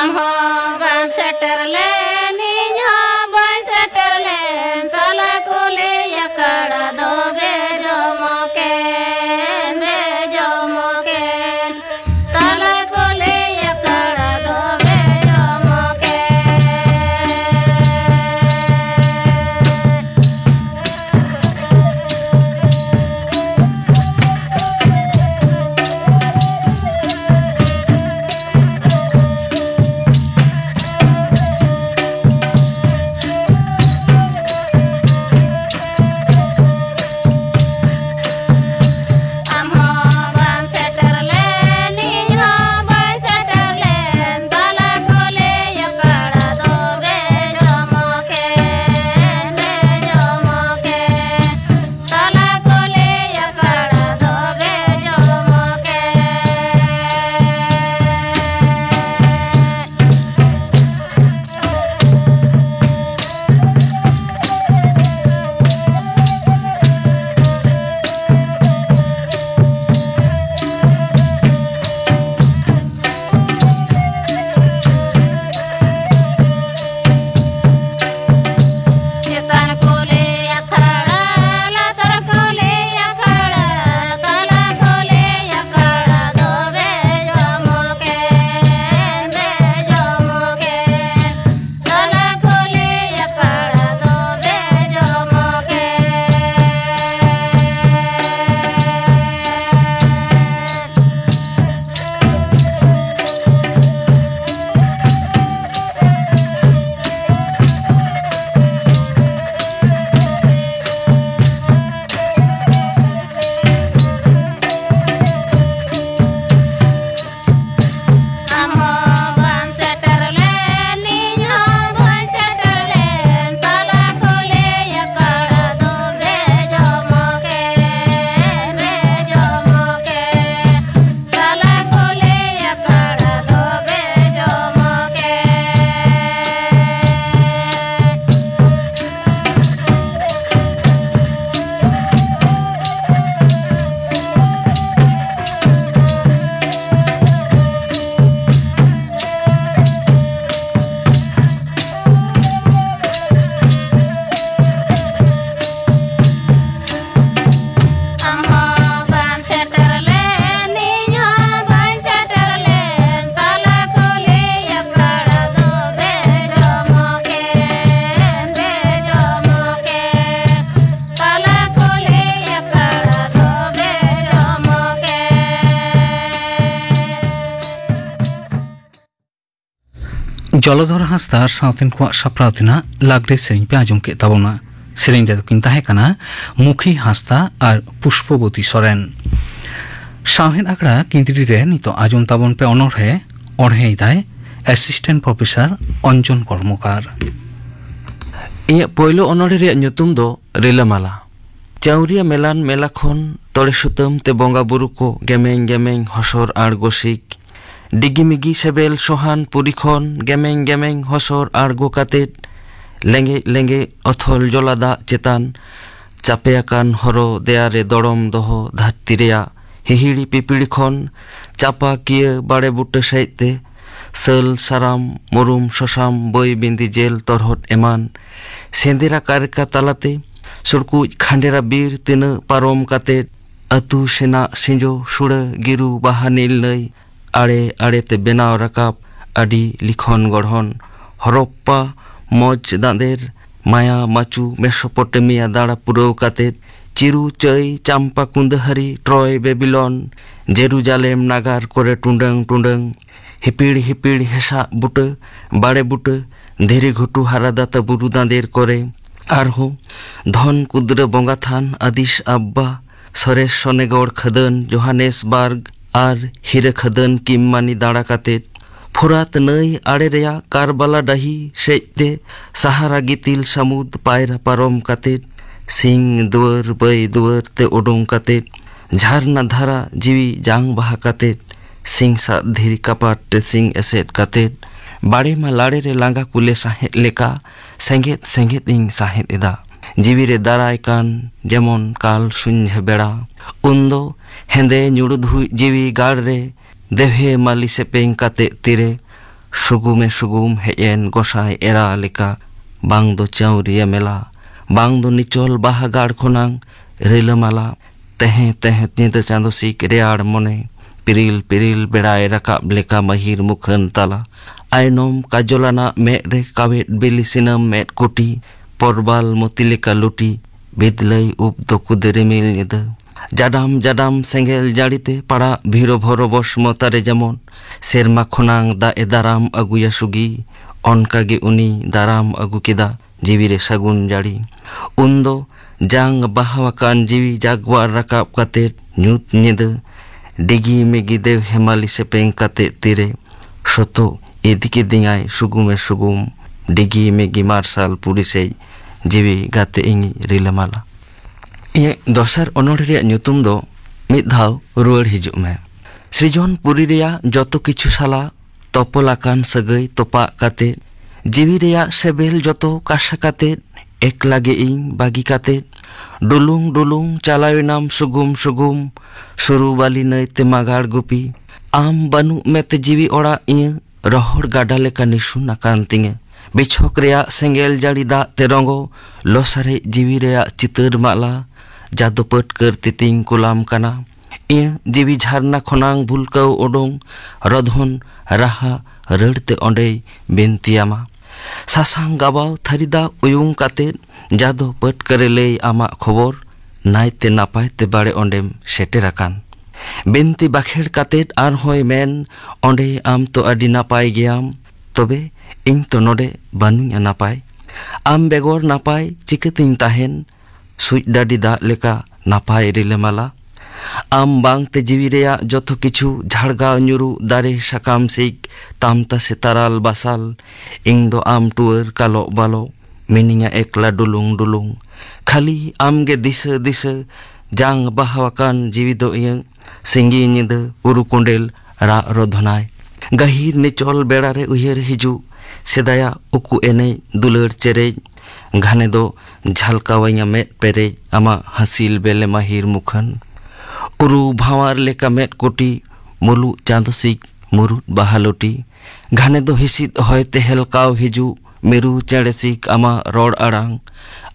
ᱟᱢ ᱦᱚᱸ ᱵᱟᱢ ᱥᱮᱴᱮᱨ ᱞᱮᱱ, ᱤᱧ ᱦᱚᱸ ᱵᱟᱹᱧ ᱥᱮᱴᱮᱨ ᱞᱮᱱ, ᱛᱟᱞᱟ ᱠᱩᱞᱦᱤ ᱟᱠᱷᱲᱟ ᱫᱚ ᱵᱮ ᱡᱚᱞᱚᱫᱷᱚᱨ ᱦᱟᱸᱥᱫᱟ ᱟᱨ ᱥᱟᱶᱛᱮᱱ ᱠᱚᱣᱟᱜ ᱥᱟᱯᱲᱟᱣ ᱛᱮᱱᱟᱜ ᱞᱟᱜᱽᱲᱮ ᱥᱮᱨᱮᱧ ᱯᱮ ᱟᱸᱡᱚᱢ ᱠᱮᱫ ᱛᱟᱵᱚᱱᱟ᱾ ᱥᱮᱨᱮᱧ ᱨᱮᱫᱚ ᱠᱤᱱ ᱛᱟᱦᱮᱸ ᱠᱟᱱᱟ ᱢᱩᱠᱷᱤ ᱦᱟᱸᱥᱫᱟ ᱟᱨ ᱯᱩᱥᱯᱚᱵᱚᱛᱤ ᱥᱚᱨᱮᱱ᱾ ᱥᱟᱶᱦᱮᱫ ᱟᱠᱷᱲᱟ ᱠᱤᱸᱫᱽᱨᱤ ᱨᱮ ᱱᱤᱛᱚᱜ ᱟᱸᱡᱚᱢ ᱛᱟᱵᱚᱱ ᱯᱮ ᱚᱱᱚᱬᱦᱮ᱾ ᱚᱬᱦᱮᱭᱮᱫᱟᱭ Assistant Professor ᱚᱧᱡᱚᱱ ᱠᱚᱨᱢᱚᱠᱟᱨ᱾ ᱤᱧᱟᱹᱜ ᱯᱳᱭᱞᱳ ᱚᱱᱚᱬᱦᱮ ᱨᱮᱭᱟᱜ ᱧᱩᱛᱩᱢ ᱫᱚ ᱨᱤᱞᱟᱹᱢᱟᱞᱟ᱾ ᱪᱟᱹᱣᱨᱤᱭᱟᱹ ᱢᱮᱞᱟᱱ ᱢᱮᱞᱟ ᱠᱷᱚᱱ ᱛᱚᱲᱮ ᱥᱩᱛᱟᱹᱢ ᱛᱮ ᱵᱚᱸᱜᱟ ᱵᱩᱨᱩ ᱠᱚ ᱜᱮᱢᱮᱧ ᱜᱮᱢᱮᱧ ᱦᱚᱥᱚᱨ ᱟᱬᱜᱚ ᱥᱤᱠ᱾ ᱰᱤᱜᱤ ᱢᱤᱜᱤ ᱥᱮᱵᱮᱞ ᱥᱚᱦᱟᱱ ᱯᱩᱨᱤ ᱠᱷᱚᱱ ᱜᱮᱢᱮᱧ ᱜᱮᱢᱮᱧ ᱦᱚᱥᱚᱨ ᱟᱬᱜᱚ ᱠᱟᱛᱮᱫ, ᱞᱮᱸᱜᱮᱡ ᱞᱮᱸᱜᱮᱡ ᱚᱛᱷᱚᱞ ᱡᱚᱞᱟ ᱫᱟᱜ ᱪᱮᱛᱟᱱ ᱪᱟᱯᱮ ᱟᱠᱟᱱ ᱦᱚᱨᱚ ᱫᱮᱭᱟ ᱨᱮ ᱫᱚᱲᱚᱢ ᱫᱚᱦᱚ ᱫᱷᱟᱹᱨᱛᱤ ᱨᱮᱭᱟᱜ ᱦᱤᱦᱤᱲᱤ ᱯᱤᱯᱤᱲᱤ ᱠᱷᱚᱱ ᱪᱟᱯᱟ ᱠᱤᱭᱟᱹ ᱵᱟᱲᱮ ᱵᱩᱴᱟᱹ ᱥᱮᱡ ᱛᱮ ᱥᱟᱹᱞ ᱥᱟᱨᱟᱢ ᱢᱩᱨᱩᱢ ᱥᱚᱥᱟᱢ ᱵᱟᱹᱭ ᱵᱤᱸᱫᱤ ᱡᱮᱞ ᱛᱚᱨᱦᱚᱫ ᱮᱢᱟᱱ ᱥᱮᱸᱫᱮᱨᱟ ᱠᱟᱨᱠᱟ ᱛᱟᱞᱟᱛᱮ ᱥᱩᱲᱠᱩᱡ ᱠᱷᱟᱸᱰᱮᱨᱟ ᱵᱤᱨ ᱛᱤᱱᱟᱹᱜ ᱯᱟᱨᱚᱢ ᱠᱟᱛᱮ ᱟᱹᱛᱩ ᱥᱮᱱᱟᱜ ᱥᱤᱸᱡᱚ ᱥᱩᱲᱟᱹ ᱜᱤᱨᱩ ᱵᱟᱦᱟ ᱱᱤᱞ ᱱᱟᱹᱭ ᱟᱲᱮ ᱟᱲᱮ ᱛᱮ ᱵᱮᱱᱟᱣ ᱨᱟᱠᱟᱵ ᱟᱹᱰᱤ ᱞᱤᱠᱷᱚᱱ ᱜᱚᱲᱦᱚᱱ ᱦᱚᱨᱚᱯᱯᱟ ᱢᱚᱡᱽ ᱫᱟᱸᱫᱮᱨ ᱢᱟᱭᱟ ᱢᱟᱪᱩ ᱢᱮᱥᱳᱯᱚᱴᱮᱢᱤᱭᱟ ᱫᱟᱬᱟ ᱯᱩᱨᱟᱹᱣ ᱠᱟᱛᱮ ᱪᱤᱨᱩ ᱪᱟᱹᱭ ᱪᱟᱢᱯᱟ ᱠᱩᱸᱫᱟᱹᱦᱟᱹᱨᱤ ᱴᱨᱚᱭ ᱵᱮᱵᱤᱞᱚᱱ ᱡᱮᱨᱩᱡᱟᱞᱮᱢ ᱱᱟᱜᱟᱨ ᱠᱚᱨᱮ ᱴᱩᱰᱟᱹᱝ ᱴᱩᱰᱟᱹᱝ ᱦᱤᱯᱤᱲ ᱦᱤᱯᱤᱲ ᱦᱮᱥᱟᱜ ᱵᱩᱴᱟᱹ ᱵᱟᱲᱮ ᱵᱩᱴᱟᱹ ᱫᱷᱤᱨᱤ ᱜᱷᱩᱴᱩ ᱦᱟᱨᱟ ᱫᱟᱛᱟ ᱵᱩᱨᱩ ᱫᱟᱸᱫᱮᱨ ᱠᱚᱨᱮ ᱟᱨᱦᱚᱸ ᱫᱷᱚᱱ ᱠᱩᱫᱽᱨᱟᱹ ᱵᱚᱸᱜᱟ ᱛᱷᱟᱱ ᱟᱫᱤᱥ ᱟᱵᱵᱟ ᱥᱚᱨᱮᱥ ᱥᱚᱱᱮᱜᱚᱲ ᱠᱷᱟᱹᱫᱟᱹᱱ ᱡᱳᱦᱟᱱᱮᱥᱵᱟᱨᱜᱽ ᱟᱨ ᱦᱤᱨᱟᱹ ᱠᱷᱟᱹᱫᱟᱹᱱ ᱠᱤᱢᱢᱟᱱᱤ ᱫᱟᱬᱟ ᱠᱟᱛᱮ ᱯᱷᱩᱨᱟᱛ ᱱᱟᱹᱭ ᱟᱲᱮ ᱨᱮᱭᱟᱜ ᱠᱟᱨᱵᱟᱞᱟ ᱰᱟᱹᱦᱤ ᱥᱮᱡ ᱛᱮ ᱥᱟᱦᱟᱨᱟ ᱜᱤᱛᱤᱞ ᱥᱟᱹᱢᱩᱫ ᱯᱟᱭᱨᱟ ᱯᱟᱨᱚᱢ ᱠᱟᱛᱮ ᱥᱤᱧ ᱫᱩᱣᱟᱹᱨ ᱵᱟᱹᱭ ᱫᱩᱣᱟᱹᱨ ᱛᱮ ᱩᱰᱩᱝ ᱠᱟᱛᱮ ᱡᱷᱟᱨᱱᱟ ᱫᱷᱟᱨᱟ ᱡᱤᱣᱤ ᱡᱟᱝ ᱵᱟᱦᱟ ᱠᱟᱛᱮ ᱥᱤᱧ ᱥᱟᱫ ᱫᱷᱤᱨᱤ ᱠᱟᱯᱟᱴ ᱨᱮ ᱥᱤᱧ ᱮᱥᱮᱫ ᱠᱟᱛᱮ ᱵᱟᱲᱮ ᱢᱟ ᱞᱟᱲᱮ ᱨᱮ ᱞᱟᱸᱜᱟ ᱠᱩᱞᱮ ᱥᱟᱦᱮᱫ ᱞᱮᱠᱟ ᱥᱮᱸᱜᱮᱫ ᱥᱮᱸᱜᱮᱫ ᱤᱧ ᱥᱟᱦᱮᱫ ᱮᱫᱟ᱾ ᱡᱤᱣᱤ ᱨᱮ ᱫᱟᱨᱟᱭ ᱠᱟᱱ ᱡᱮᱢᱚᱱ ᱠᱟᱞ ᱥᱩᱧᱡᱷᱟᱹ ᱵᱮᱲᱟ ᱩᱱᱫᱚ ᱦᱮᱸᱫᱮ ᱧᱩᱲᱩ ᱫᱷᱩᱡ ᱡᱤᱣᱤ ᱜᱟᱲ ᱨᱮ ᱫᱮᱣᱦᱮ ᱢᱟᱹᱞᱤ ᱥᱮᱯᱮᱧ ᱠᱟᱛᱮ ᱛᱤᱨᱮ ᱥᱩᱜᱩᱢᱮ ᱥᱩᱜᱩᱢ ᱦᱮᱡ ᱮᱱ ᱜᱚᱸᱥᱟᱭ ᱮᱨᱟ ᱞᱮᱠᱟ᱾ ᱵᱟᱝ ᱫᱚ ᱪᱟᱹᱣᱨᱤᱭᱟᱹ ᱢᱮᱞᱟ, ᱵᱟᱝ ᱫᱚ ᱱᱤᱪᱚᱞ ᱵᱟᱦᱟ ᱜᱟᱲ ᱠᱷᱚᱱᱟᱝ ᱨᱤᱞᱟᱹᱢᱟᱞᱟ᱾ ᱛᱮᱦᱮᱸ ᱛᱮᱦᱮᱸ ᱧᱤᱫᱟᱹ ᱪᱟᱸᱫᱚ ᱥᱤᱠ ᱨᱮᱭᱟᱲ ᱢᱚᱱᱮ ᱯᱤᱨᱤᱞ ᱯᱤᱨᱤᱞ ᱵᱮᱲᱟᱭ ᱨᱟᱠᱟᱵ ᱞᱮᱠᱟ ᱢᱟᱹᱦᱤᱨ ᱢᱩᱠᱷᱟᱹᱱ ᱛᱟᱞᱟ᱾ ᱟᱭᱱᱚᱢ ᱠᱟᱡᱚᱞᱟᱱᱟᱜ ᱢᱮᱫ ᱨᱮ ᱠᱟᱣᱮᱫ ᱵᱤᱞᱤ ᱥᱤᱱᱟᱹᱢ ᱢᱮᱫ ᱠᱩᱴᱤ ᱯᱚᱨᱵᱟᱞ ᱢᱚᱛᱤ ᱞᱮᱠᱟ ᱞᱩᱴᱤ ᱵᱤᱫᱞᱟᱹᱭ ᱩᱵ ᱫᱚ ᱠᱩᱫᱮ ᱨᱤᱢᱤᱞ ᱧᱤᱫᱟᱹ᱾ ᱡᱟᱰᱟᱢ ᱡᱟᱰᱟᱢ ᱥᱮᱸᱜᱮᱞ ᱡᱟᱹᱲᱤᱛᱮ ᱯᱟᱲᱟᱜ ᱵᱷᱤᱨᱚ ᱵᱷᱚᱨᱚ ᱵᱚᱥᱢᱚᱛᱟ ᱨᱮ ᱡᱮᱢᱚᱱ ᱥᱮᱨᱢᱟ ᱠᱷᱚᱱᱟᱝ ᱫᱟᱜ ᱮ ᱫᱟᱨᱟᱢ ᱟᱹᱜᱩᱭᱟ ᱥᱩᱜᱤ, ᱚᱱᱠᱟ ᱜᱮ ᱩᱱᱤ ᱫᱟᱨᱟᱢ ᱟᱹᱜᱩ ᱠᱮᱫᱟ ᱡᱤᱣᱤ ᱨᱮ ᱥᱟᱹᱜᱩᱱ ᱡᱟᱹᱲᱤ᱾ ᱩᱱᱫᱚ ᱡᱟᱝ ᱵᱟᱦᱟᱣᱟᱠᱟᱱ ᱡᱤᱣᱤ ᱡᱟᱜᱽᱣᱟᱨ ᱨᱟᱠᱟᱵ ᱠᱟᱛᱮ ᱧᱩᱛ ᱧᱤᱫᱟᱹ ᱰᱤᱜᱤ ᱢᱤᱜᱤ ᱫᱮᱣ ᱦᱮᱢᱟᱞᱤ ᱥᱮᱯᱮᱧ ᱠᱟᱛᱮ ᱛᱤᱨᱮ ᱥᱚᱛᱚ ᱤᱫᱤ ᱠᱤᱫᱤᱧᱟᱭ ᱥᱩᱜᱩᱢᱮ ᱥᱩᱜᱩᱢ, ᱰᱤᱜᱤ ᱢᱤᱜᱤ ᱢᱟᱨᱥᱟᱞ ᱯᱩᱨᱤ ᱥᱮᱡ ᱡᱤᱣᱤ ᱜᱟᱛᱮ ᱤᱧᱤᱡ ᱨᱤᱞᱟᱹᱢᱟᱞᱟ᱾ ᱤᱧᱟᱹᱜ ᱫᱚᱥᱟᱨ ᱚᱱᱚᱬᱦᱮ ᱨᱮᱭᱟᱜ ᱧᱩᱛᱩᱢ ᱫᱚ ᱢᱤᱫ ᱫᱷᱟᱣ ᱨᱩᱣᱟᱹᱲ ᱦᱤᱡᱩᱜ ᱢᱮ᱾ ᱥᱨᱤᱡᱚᱱ ᱯᱩᱨᱤ ᱨᱮᱭᱟᱜ ᱡᱚᱛᱚ ᱠᱤᱪᱷᱩ ᱥᱟᱞᱟᱜ ᱛᱚᱯᱚᱞ ᱟᱠᱟᱱ ᱥᱟᱹᱜᱟᱹᱭ ᱛᱚᱯᱟᱜ ᱠᱟᱛᱮ, ᱡᱤᱣᱤ ᱨᱮᱭᱟᱜ ᱥᱮᱵᱮᱞ ᱡᱚᱛᱚ ᱠᱟᱥᱟ ᱠᱟᱛᱮ, ᱮᱠᱞᱟ ᱜᱮ ᱤᱧ ᱵᱟᱹᱜᱤ ᱠᱟᱛᱮ, ᱰᱩᱞᱩᱝ ᱰᱩᱞᱩᱝ ᱪᱟᱞᱟᱣᱮᱱᱟᱢ ᱥᱩᱜᱩᱢ ᱥᱩᱜᱩᱢ, ᱥᱩᱨᱩ ᱵᱟᱞᱤ ᱱᱟᱹᱭ ᱛᱮ ᱢᱟᱜᱟᱲ ᱜᱩᱯᱤ᱾ ᱟᱢ ᱵᱟᱹᱱᱩᱜ ᱢᱮᱛᱮ ᱡᱤᱣᱤ ᱚᱲᱟᱜ ᱤᱧᱟᱹᱜ ᱨᱚᱦᱚᱲ ᱜᱟᱰᱟ ᱞᱮᱠᱟ ᱱᱤᱥᱩᱱ ᱟᱠᱟᱱ ᱛᱤᱧᱟᱹ᱾ ᱵᱤᱪᱷᱚᱠ ᱨᱮᱭᱟᱜ ᱥᱮᱸᱜᱮᱞ ᱡᱟᱹᱲᱤ ᱫᱟᱜ ᱛᱮ ᱨᱚᱸᱜᱚ ᱞᱚᱥᱟᱨᱮᱡ ᱡᱤᱣᱤ ᱨᱮᱭᱟᱜ ᱪᱤᱛᱟᱹᱨ ᱢᱟᱞᱟ, ᱡᱟᱫᱚ ᱯᱟᱹᱴᱠᱟᱹᱨ ᱛᱤᱛᱤᱧ ᱠᱩᱞᱟᱢ ᱠᱟᱱᱟ᱾ ᱤᱧᱟᱹᱜ ᱡᱤᱣᱤ ᱡᱷᱟᱨᱱᱟ ᱠᱷᱚᱱᱟᱝ ᱵᱷᱩᱞᱠᱟᱹᱣ ᱚᱰᱚᱝ ᱨᱚᱫᱷᱚᱱ ᱨᱟᱦᱟ ᱨᱟᱹᱲ ᱛᱮ ᱚᱸᱰᱮᱭ ᱵᱤᱱᱛᱤᱭᱟᱢᱟ᱾ ᱥᱟᱥᱟᱝ ᱜᱟᱵᱟᱣ ᱛᱷᱟᱹᱨᱤ ᱫᱟᱜ ᱩᱭᱩᱝ ᱠᱟᱛᱮ, ᱡᱟᱫᱚ ᱯᱟᱹᱴᱠᱟᱹᱨᱮ ᱞᱟᱹᱭ ᱟᱢᱟᱜ ᱠᱷᱚᱵᱚᱨ, ᱱᱟᱭᱛᱮ ᱱᱟᱯᱟᱭ ᱛᱮ ᱵᱟᱲᱮ ᱚᱸᱰᱮᱢ ᱥᱮᱴᱮᱨ ᱟᱠᱟᱱ᱾ ᱵᱤᱱᱛᱤ ᱵᱟᱠᱷᱮᱲ ᱠᱟᱛᱮ ᱟᱨᱦᱚᱸᱭ ᱢᱮᱱ, ᱚᱸᱰᱮ ᱟᱢ ᱛᱚ ᱟᱹᱰᱤ ᱱᱟᱯᱟᱭ ᱜᱮᱭᱟᱢ, ᱛᱚᱵᱮ ᱤᱧ ᱛᱚ ᱱᱚᱰᱮ ᱵᱟᱹᱱᱩᱧᱟ ᱱᱟᱯᱟᱭ᱾ ᱟᱢ ᱵᱮᱜᱚᱨ ᱱᱟᱯᱟᱭ ᱪᱤᱠᱟᱹᱛᱤᱧ ᱛᱟᱦᱮᱱ? ᱥᱩᱡ ᱰᱟᱹᱰᱤ ᱫᱟᱜ ᱞᱮᱠᱟ ᱱᱟᱯᱟᱭ ᱨᱤᱞᱟᱹᱢᱟᱞᱟ᱾ ᱟᱢ ᱵᱟᱝᱛᱮ ᱡᱤᱣᱤ ᱨᱮᱭᱟᱜ ᱡᱚᱛᱚ ᱠᱤᱪᱷᱩ ᱡᱷᱟᱲᱜᱟᱣ ᱧᱩᱨᱩ ᱫᱟᱨᱮ ᱥᱟᱠᱟᱢ ᱥᱤᱡ ᱛᱟᱢᱛᱟ ᱥᱮ ᱛᱟᱨᱟᱞ ᱵᱟᱥᱟᱞ᱾ ᱤᱧ ᱫᱚ ᱟᱢ ᱴᱩᱣᱟᱹᱨ ᱠᱟᱞᱚᱜ ᱵᱟᱞᱚᱜ ᱢᱤᱱᱟᱹᱧᱟ ᱮᱠᱞᱟ ᱰᱩᱞᱩᱝ ᱰᱩᱞᱩᱝ᱾ ᱠᱷᱟᱹᱞᱤ ᱟᱢᱜᱮ ᱫᱤᱥᱟᱹ ᱫᱤᱥᱟᱹ ᱡᱟᱝ ᱵᱟᱦᱟᱣᱟᱠᱟᱱ ᱡᱤᱣᱤ ᱫᱚ ᱤᱧᱟᱹᱜ᱾ ᱥᱤᱸᱜᱤ ᱧᱤᱫᱟᱹ ᱩᱨᱩ ᱠᱚᱸᱰᱮᱞ ᱨᱟᱜ ᱨᱚᱫᱷᱚᱱᱟᱭ᱾ ᱜᱟᱹᱦᱤᱨ ᱱᱤᱪᱚᱞ ᱵᱮᱲᱟ ᱨᱮ ᱩᱭᱦᱟᱹᱨ ᱦᱤᱡᱩᱜ ᱥᱮᱫᱟᱭᱟᱜ ᱩᱠᱩ ᱮᱱᱮᱡ ᱫᱩᱞᱟᱹᱲ ᱪᱮᱨᱮᱡ᱾ ᱜᱷᱟᱱᱮ ᱫᱚ ᱡᱷᱟᱞᱠᱟᱣᱟᱹᱧᱟ ᱢᱮᱫ ᱯᱮᱨᱮᱡ ᱟᱢᱟᱜ ᱦᱟᱹᱥᱤᱞ ᱵᱮᱞᱮ ᱢᱟᱹᱦᱤᱨ ᱢᱩᱠᱷᱟᱹᱱ᱾ ᱩᱨᱩ ᱵᱷᱟᱶᱟᱨ ᱞᱮᱠᱟ ᱢᱮᱫ ᱠᱩᱴᱤ ᱢᱩᱞᱩᱜ ᱪᱟᱸᱫᱚ ᱥᱤᱠ ᱢᱩᱨᱩᱫ ᱵᱟᱦᱟ ᱞᱩᱴᱤ᱾ ᱜᱷᱟᱱᱮ ᱫᱚ ᱦᱤᱥᱤᱫ ᱦᱚᱭᱛᱮ ᱦᱮᱞᱠᱟᱣ ᱦᱤᱡᱩᱜ ᱢᱤᱨᱩ ᱪᱮᱬᱮ ᱥᱤᱠ ᱟᱢᱟᱜ ᱨᱚᱲ ᱟᱲᱟᱝ᱾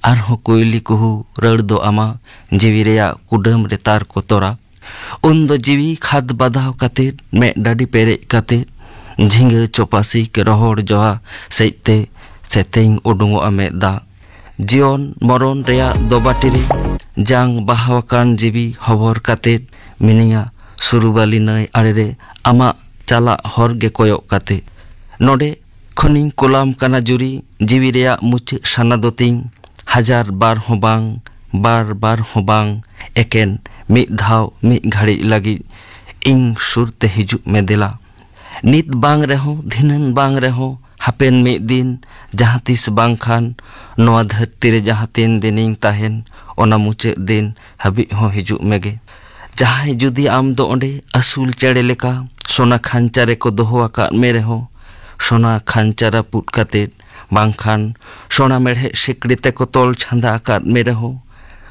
ᱟᱨᱦᱚᱸ ᱠᱩᱭᱞᱤ ᱠᱩᱦᱩ ᱨᱟᱹᱲ ᱫᱚ ᱟᱢᱟᱜ ᱡᱤᱣᱤ ᱨᱮᱭᱟᱜ ᱠᱩᱰᱟᱹᱢ ᱨᱮ ᱛᱟᱨ ᱠᱚ ᱛᱚᱨᱟ᱾ ᱩᱱ ᱫᱚ ᱡᱤᱣᱤ ᱠᱷᱟᱫᱽ ᱵᱟᱫᱷᱟᱣ ᱠᱟᱛᱮ, ᱢᱮᱫ ᱰᱟᱹᱰᱤ ᱯᱮᱨᱮᱡ ᱠᱟᱛᱮ, ᱡᱷᱤᱸᱜᱟᱹ ᱪᱚᱯᱟᱥᱤᱠ ᱨᱚᱦᱚᱲ ᱡᱚᱦᱟ ᱥᱮᱡ ᱛᱮ ᱥᱮᱛᱮᱧ ᱩᱰᱩᱝᱚᱜᱼᱟ ᱢᱮᱫ ᱫᱟᱜ᱾ ᱡᱤᱭᱚᱱ ᱢᱚᱨᱚᱱ ᱨᱮᱭᱟᱜ ᱫᱚᱵᱟᱴᱤ ᱨᱮ ᱡᱟᱝ ᱵᱟᱦᱟᱣᱟᱠᱟᱱ ᱡᱤᱣᱤ ᱦᱚᱵᱚᱨ ᱠᱟᱛᱮ ᱢᱤᱱᱟᱹᱧᱟ ᱥᱩᱨᱩᱵᱟᱞᱤ ᱱᱟᱹᱭ ᱟᱲᱮᱨᱮ ᱟᱢᱟᱜ ᱪᱟᱞᱟᱜ ᱦᱚᱨ ᱜᱮ ᱠᱚᱭᱚᱜ ᱠᱟᱛᱮ᱾ ᱱᱚᱰᱮ ᱠᱷᱚᱱᱤᱧ ᱠᱚᱞᱟᱢ ᱠᱟᱱᱟ ᱡᱩᱨᱤ, ᱡᱤᱣᱤ ᱨᱮᱭᱟᱜ ᱢᱩᱪᱟᱹᱫ ᱥᱟᱱᱟ ᱫᱚ ᱛᱤᱧ ᱦᱟᱡᱟᱨ ᱵᱟᱨ ᱦᱚᱸ ᱵᱟᱝ, ᱵᱟᱨ ᱵᱟᱨ ᱦᱚᱸ ᱵᱟᱝ, ᱮᱠᱮᱱ ᱢᱤᱫ ᱫᱷᱟᱣ ᱢᱤᱫ ᱜᱷᱟᱹᱲᱤᱡ ᱞᱟᱹᱜᱤᱫ ᱤᱧ ᱥᱩᱨ ᱛᱮ ᱦᱤᱡᱩᱜ ᱢᱮ ᱫᱮᱞᱟ᱾ ᱱᱤᱛ ᱵᱟᱝ ᱨᱮᱦᱚᱸ, ᱫᱷᱤᱱᱟᱹᱱ ᱵᱟᱝ ᱨᱮᱦᱚᱸ, ᱦᱟᱯᱮᱱ ᱢᱤᱫ ᱫᱤᱱ ᱡᱟᱦᱟᱸ ᱛᱤᱥ ᱵᱟᱝᱠᱷᱟᱱ ᱱᱚᱣᱟ ᱫᱷᱟᱹᱨᱛᱤ ᱨᱮ ᱡᱟᱦᱟᱸ ᱛᱤᱱ ᱫᱤᱱᱤᱧ ᱛᱟᱦᱮᱱ, ᱚᱱᱟ ᱢᱩᱪᱟᱹᱫ ᱫᱤᱱ ᱦᱟᱹᱵᱤᱡ ᱦᱚᱸ ᱦᱤᱡᱩᱜ ᱢᱮᱜᱮ᱾ ᱡᱟᱦᱟᱸᱭ ᱡᱩᱫᱤ ᱟᱢ ᱫᱚ ᱚᱸᱰᱮ ᱟᱹᱥᱩᱞ ᱪᱮᱬᱮ ᱞᱮᱠᱟ ᱥᱚᱱᱟ ᱠᱷᱟᱧᱪᱟ ᱨᱮᱠᱚ ᱫᱚᱦᱚ ᱟᱠᱟᱫ ᱢᱮ ᱨᱮᱦᱚᱸ, ᱥᱚᱱᱟ ᱠᱷᱟᱧᱪᱟ ᱨᱟᱹᱯᱩᱫ ᱠᱟᱛᱮᱫ, ᱵᱟᱝᱠᱷᱟᱱ ᱥᱚᱱᱟ ᱢᱮᱲᱦᱮᱫ ᱥᱤᱠᱲᱤ ᱛᱮᱠᱚ ᱛᱚᱞ ᱪᱷᱟᱸᱫᱟ ᱟᱠᱟᱫ ᱢᱮ ᱨᱮᱦᱚᱸ,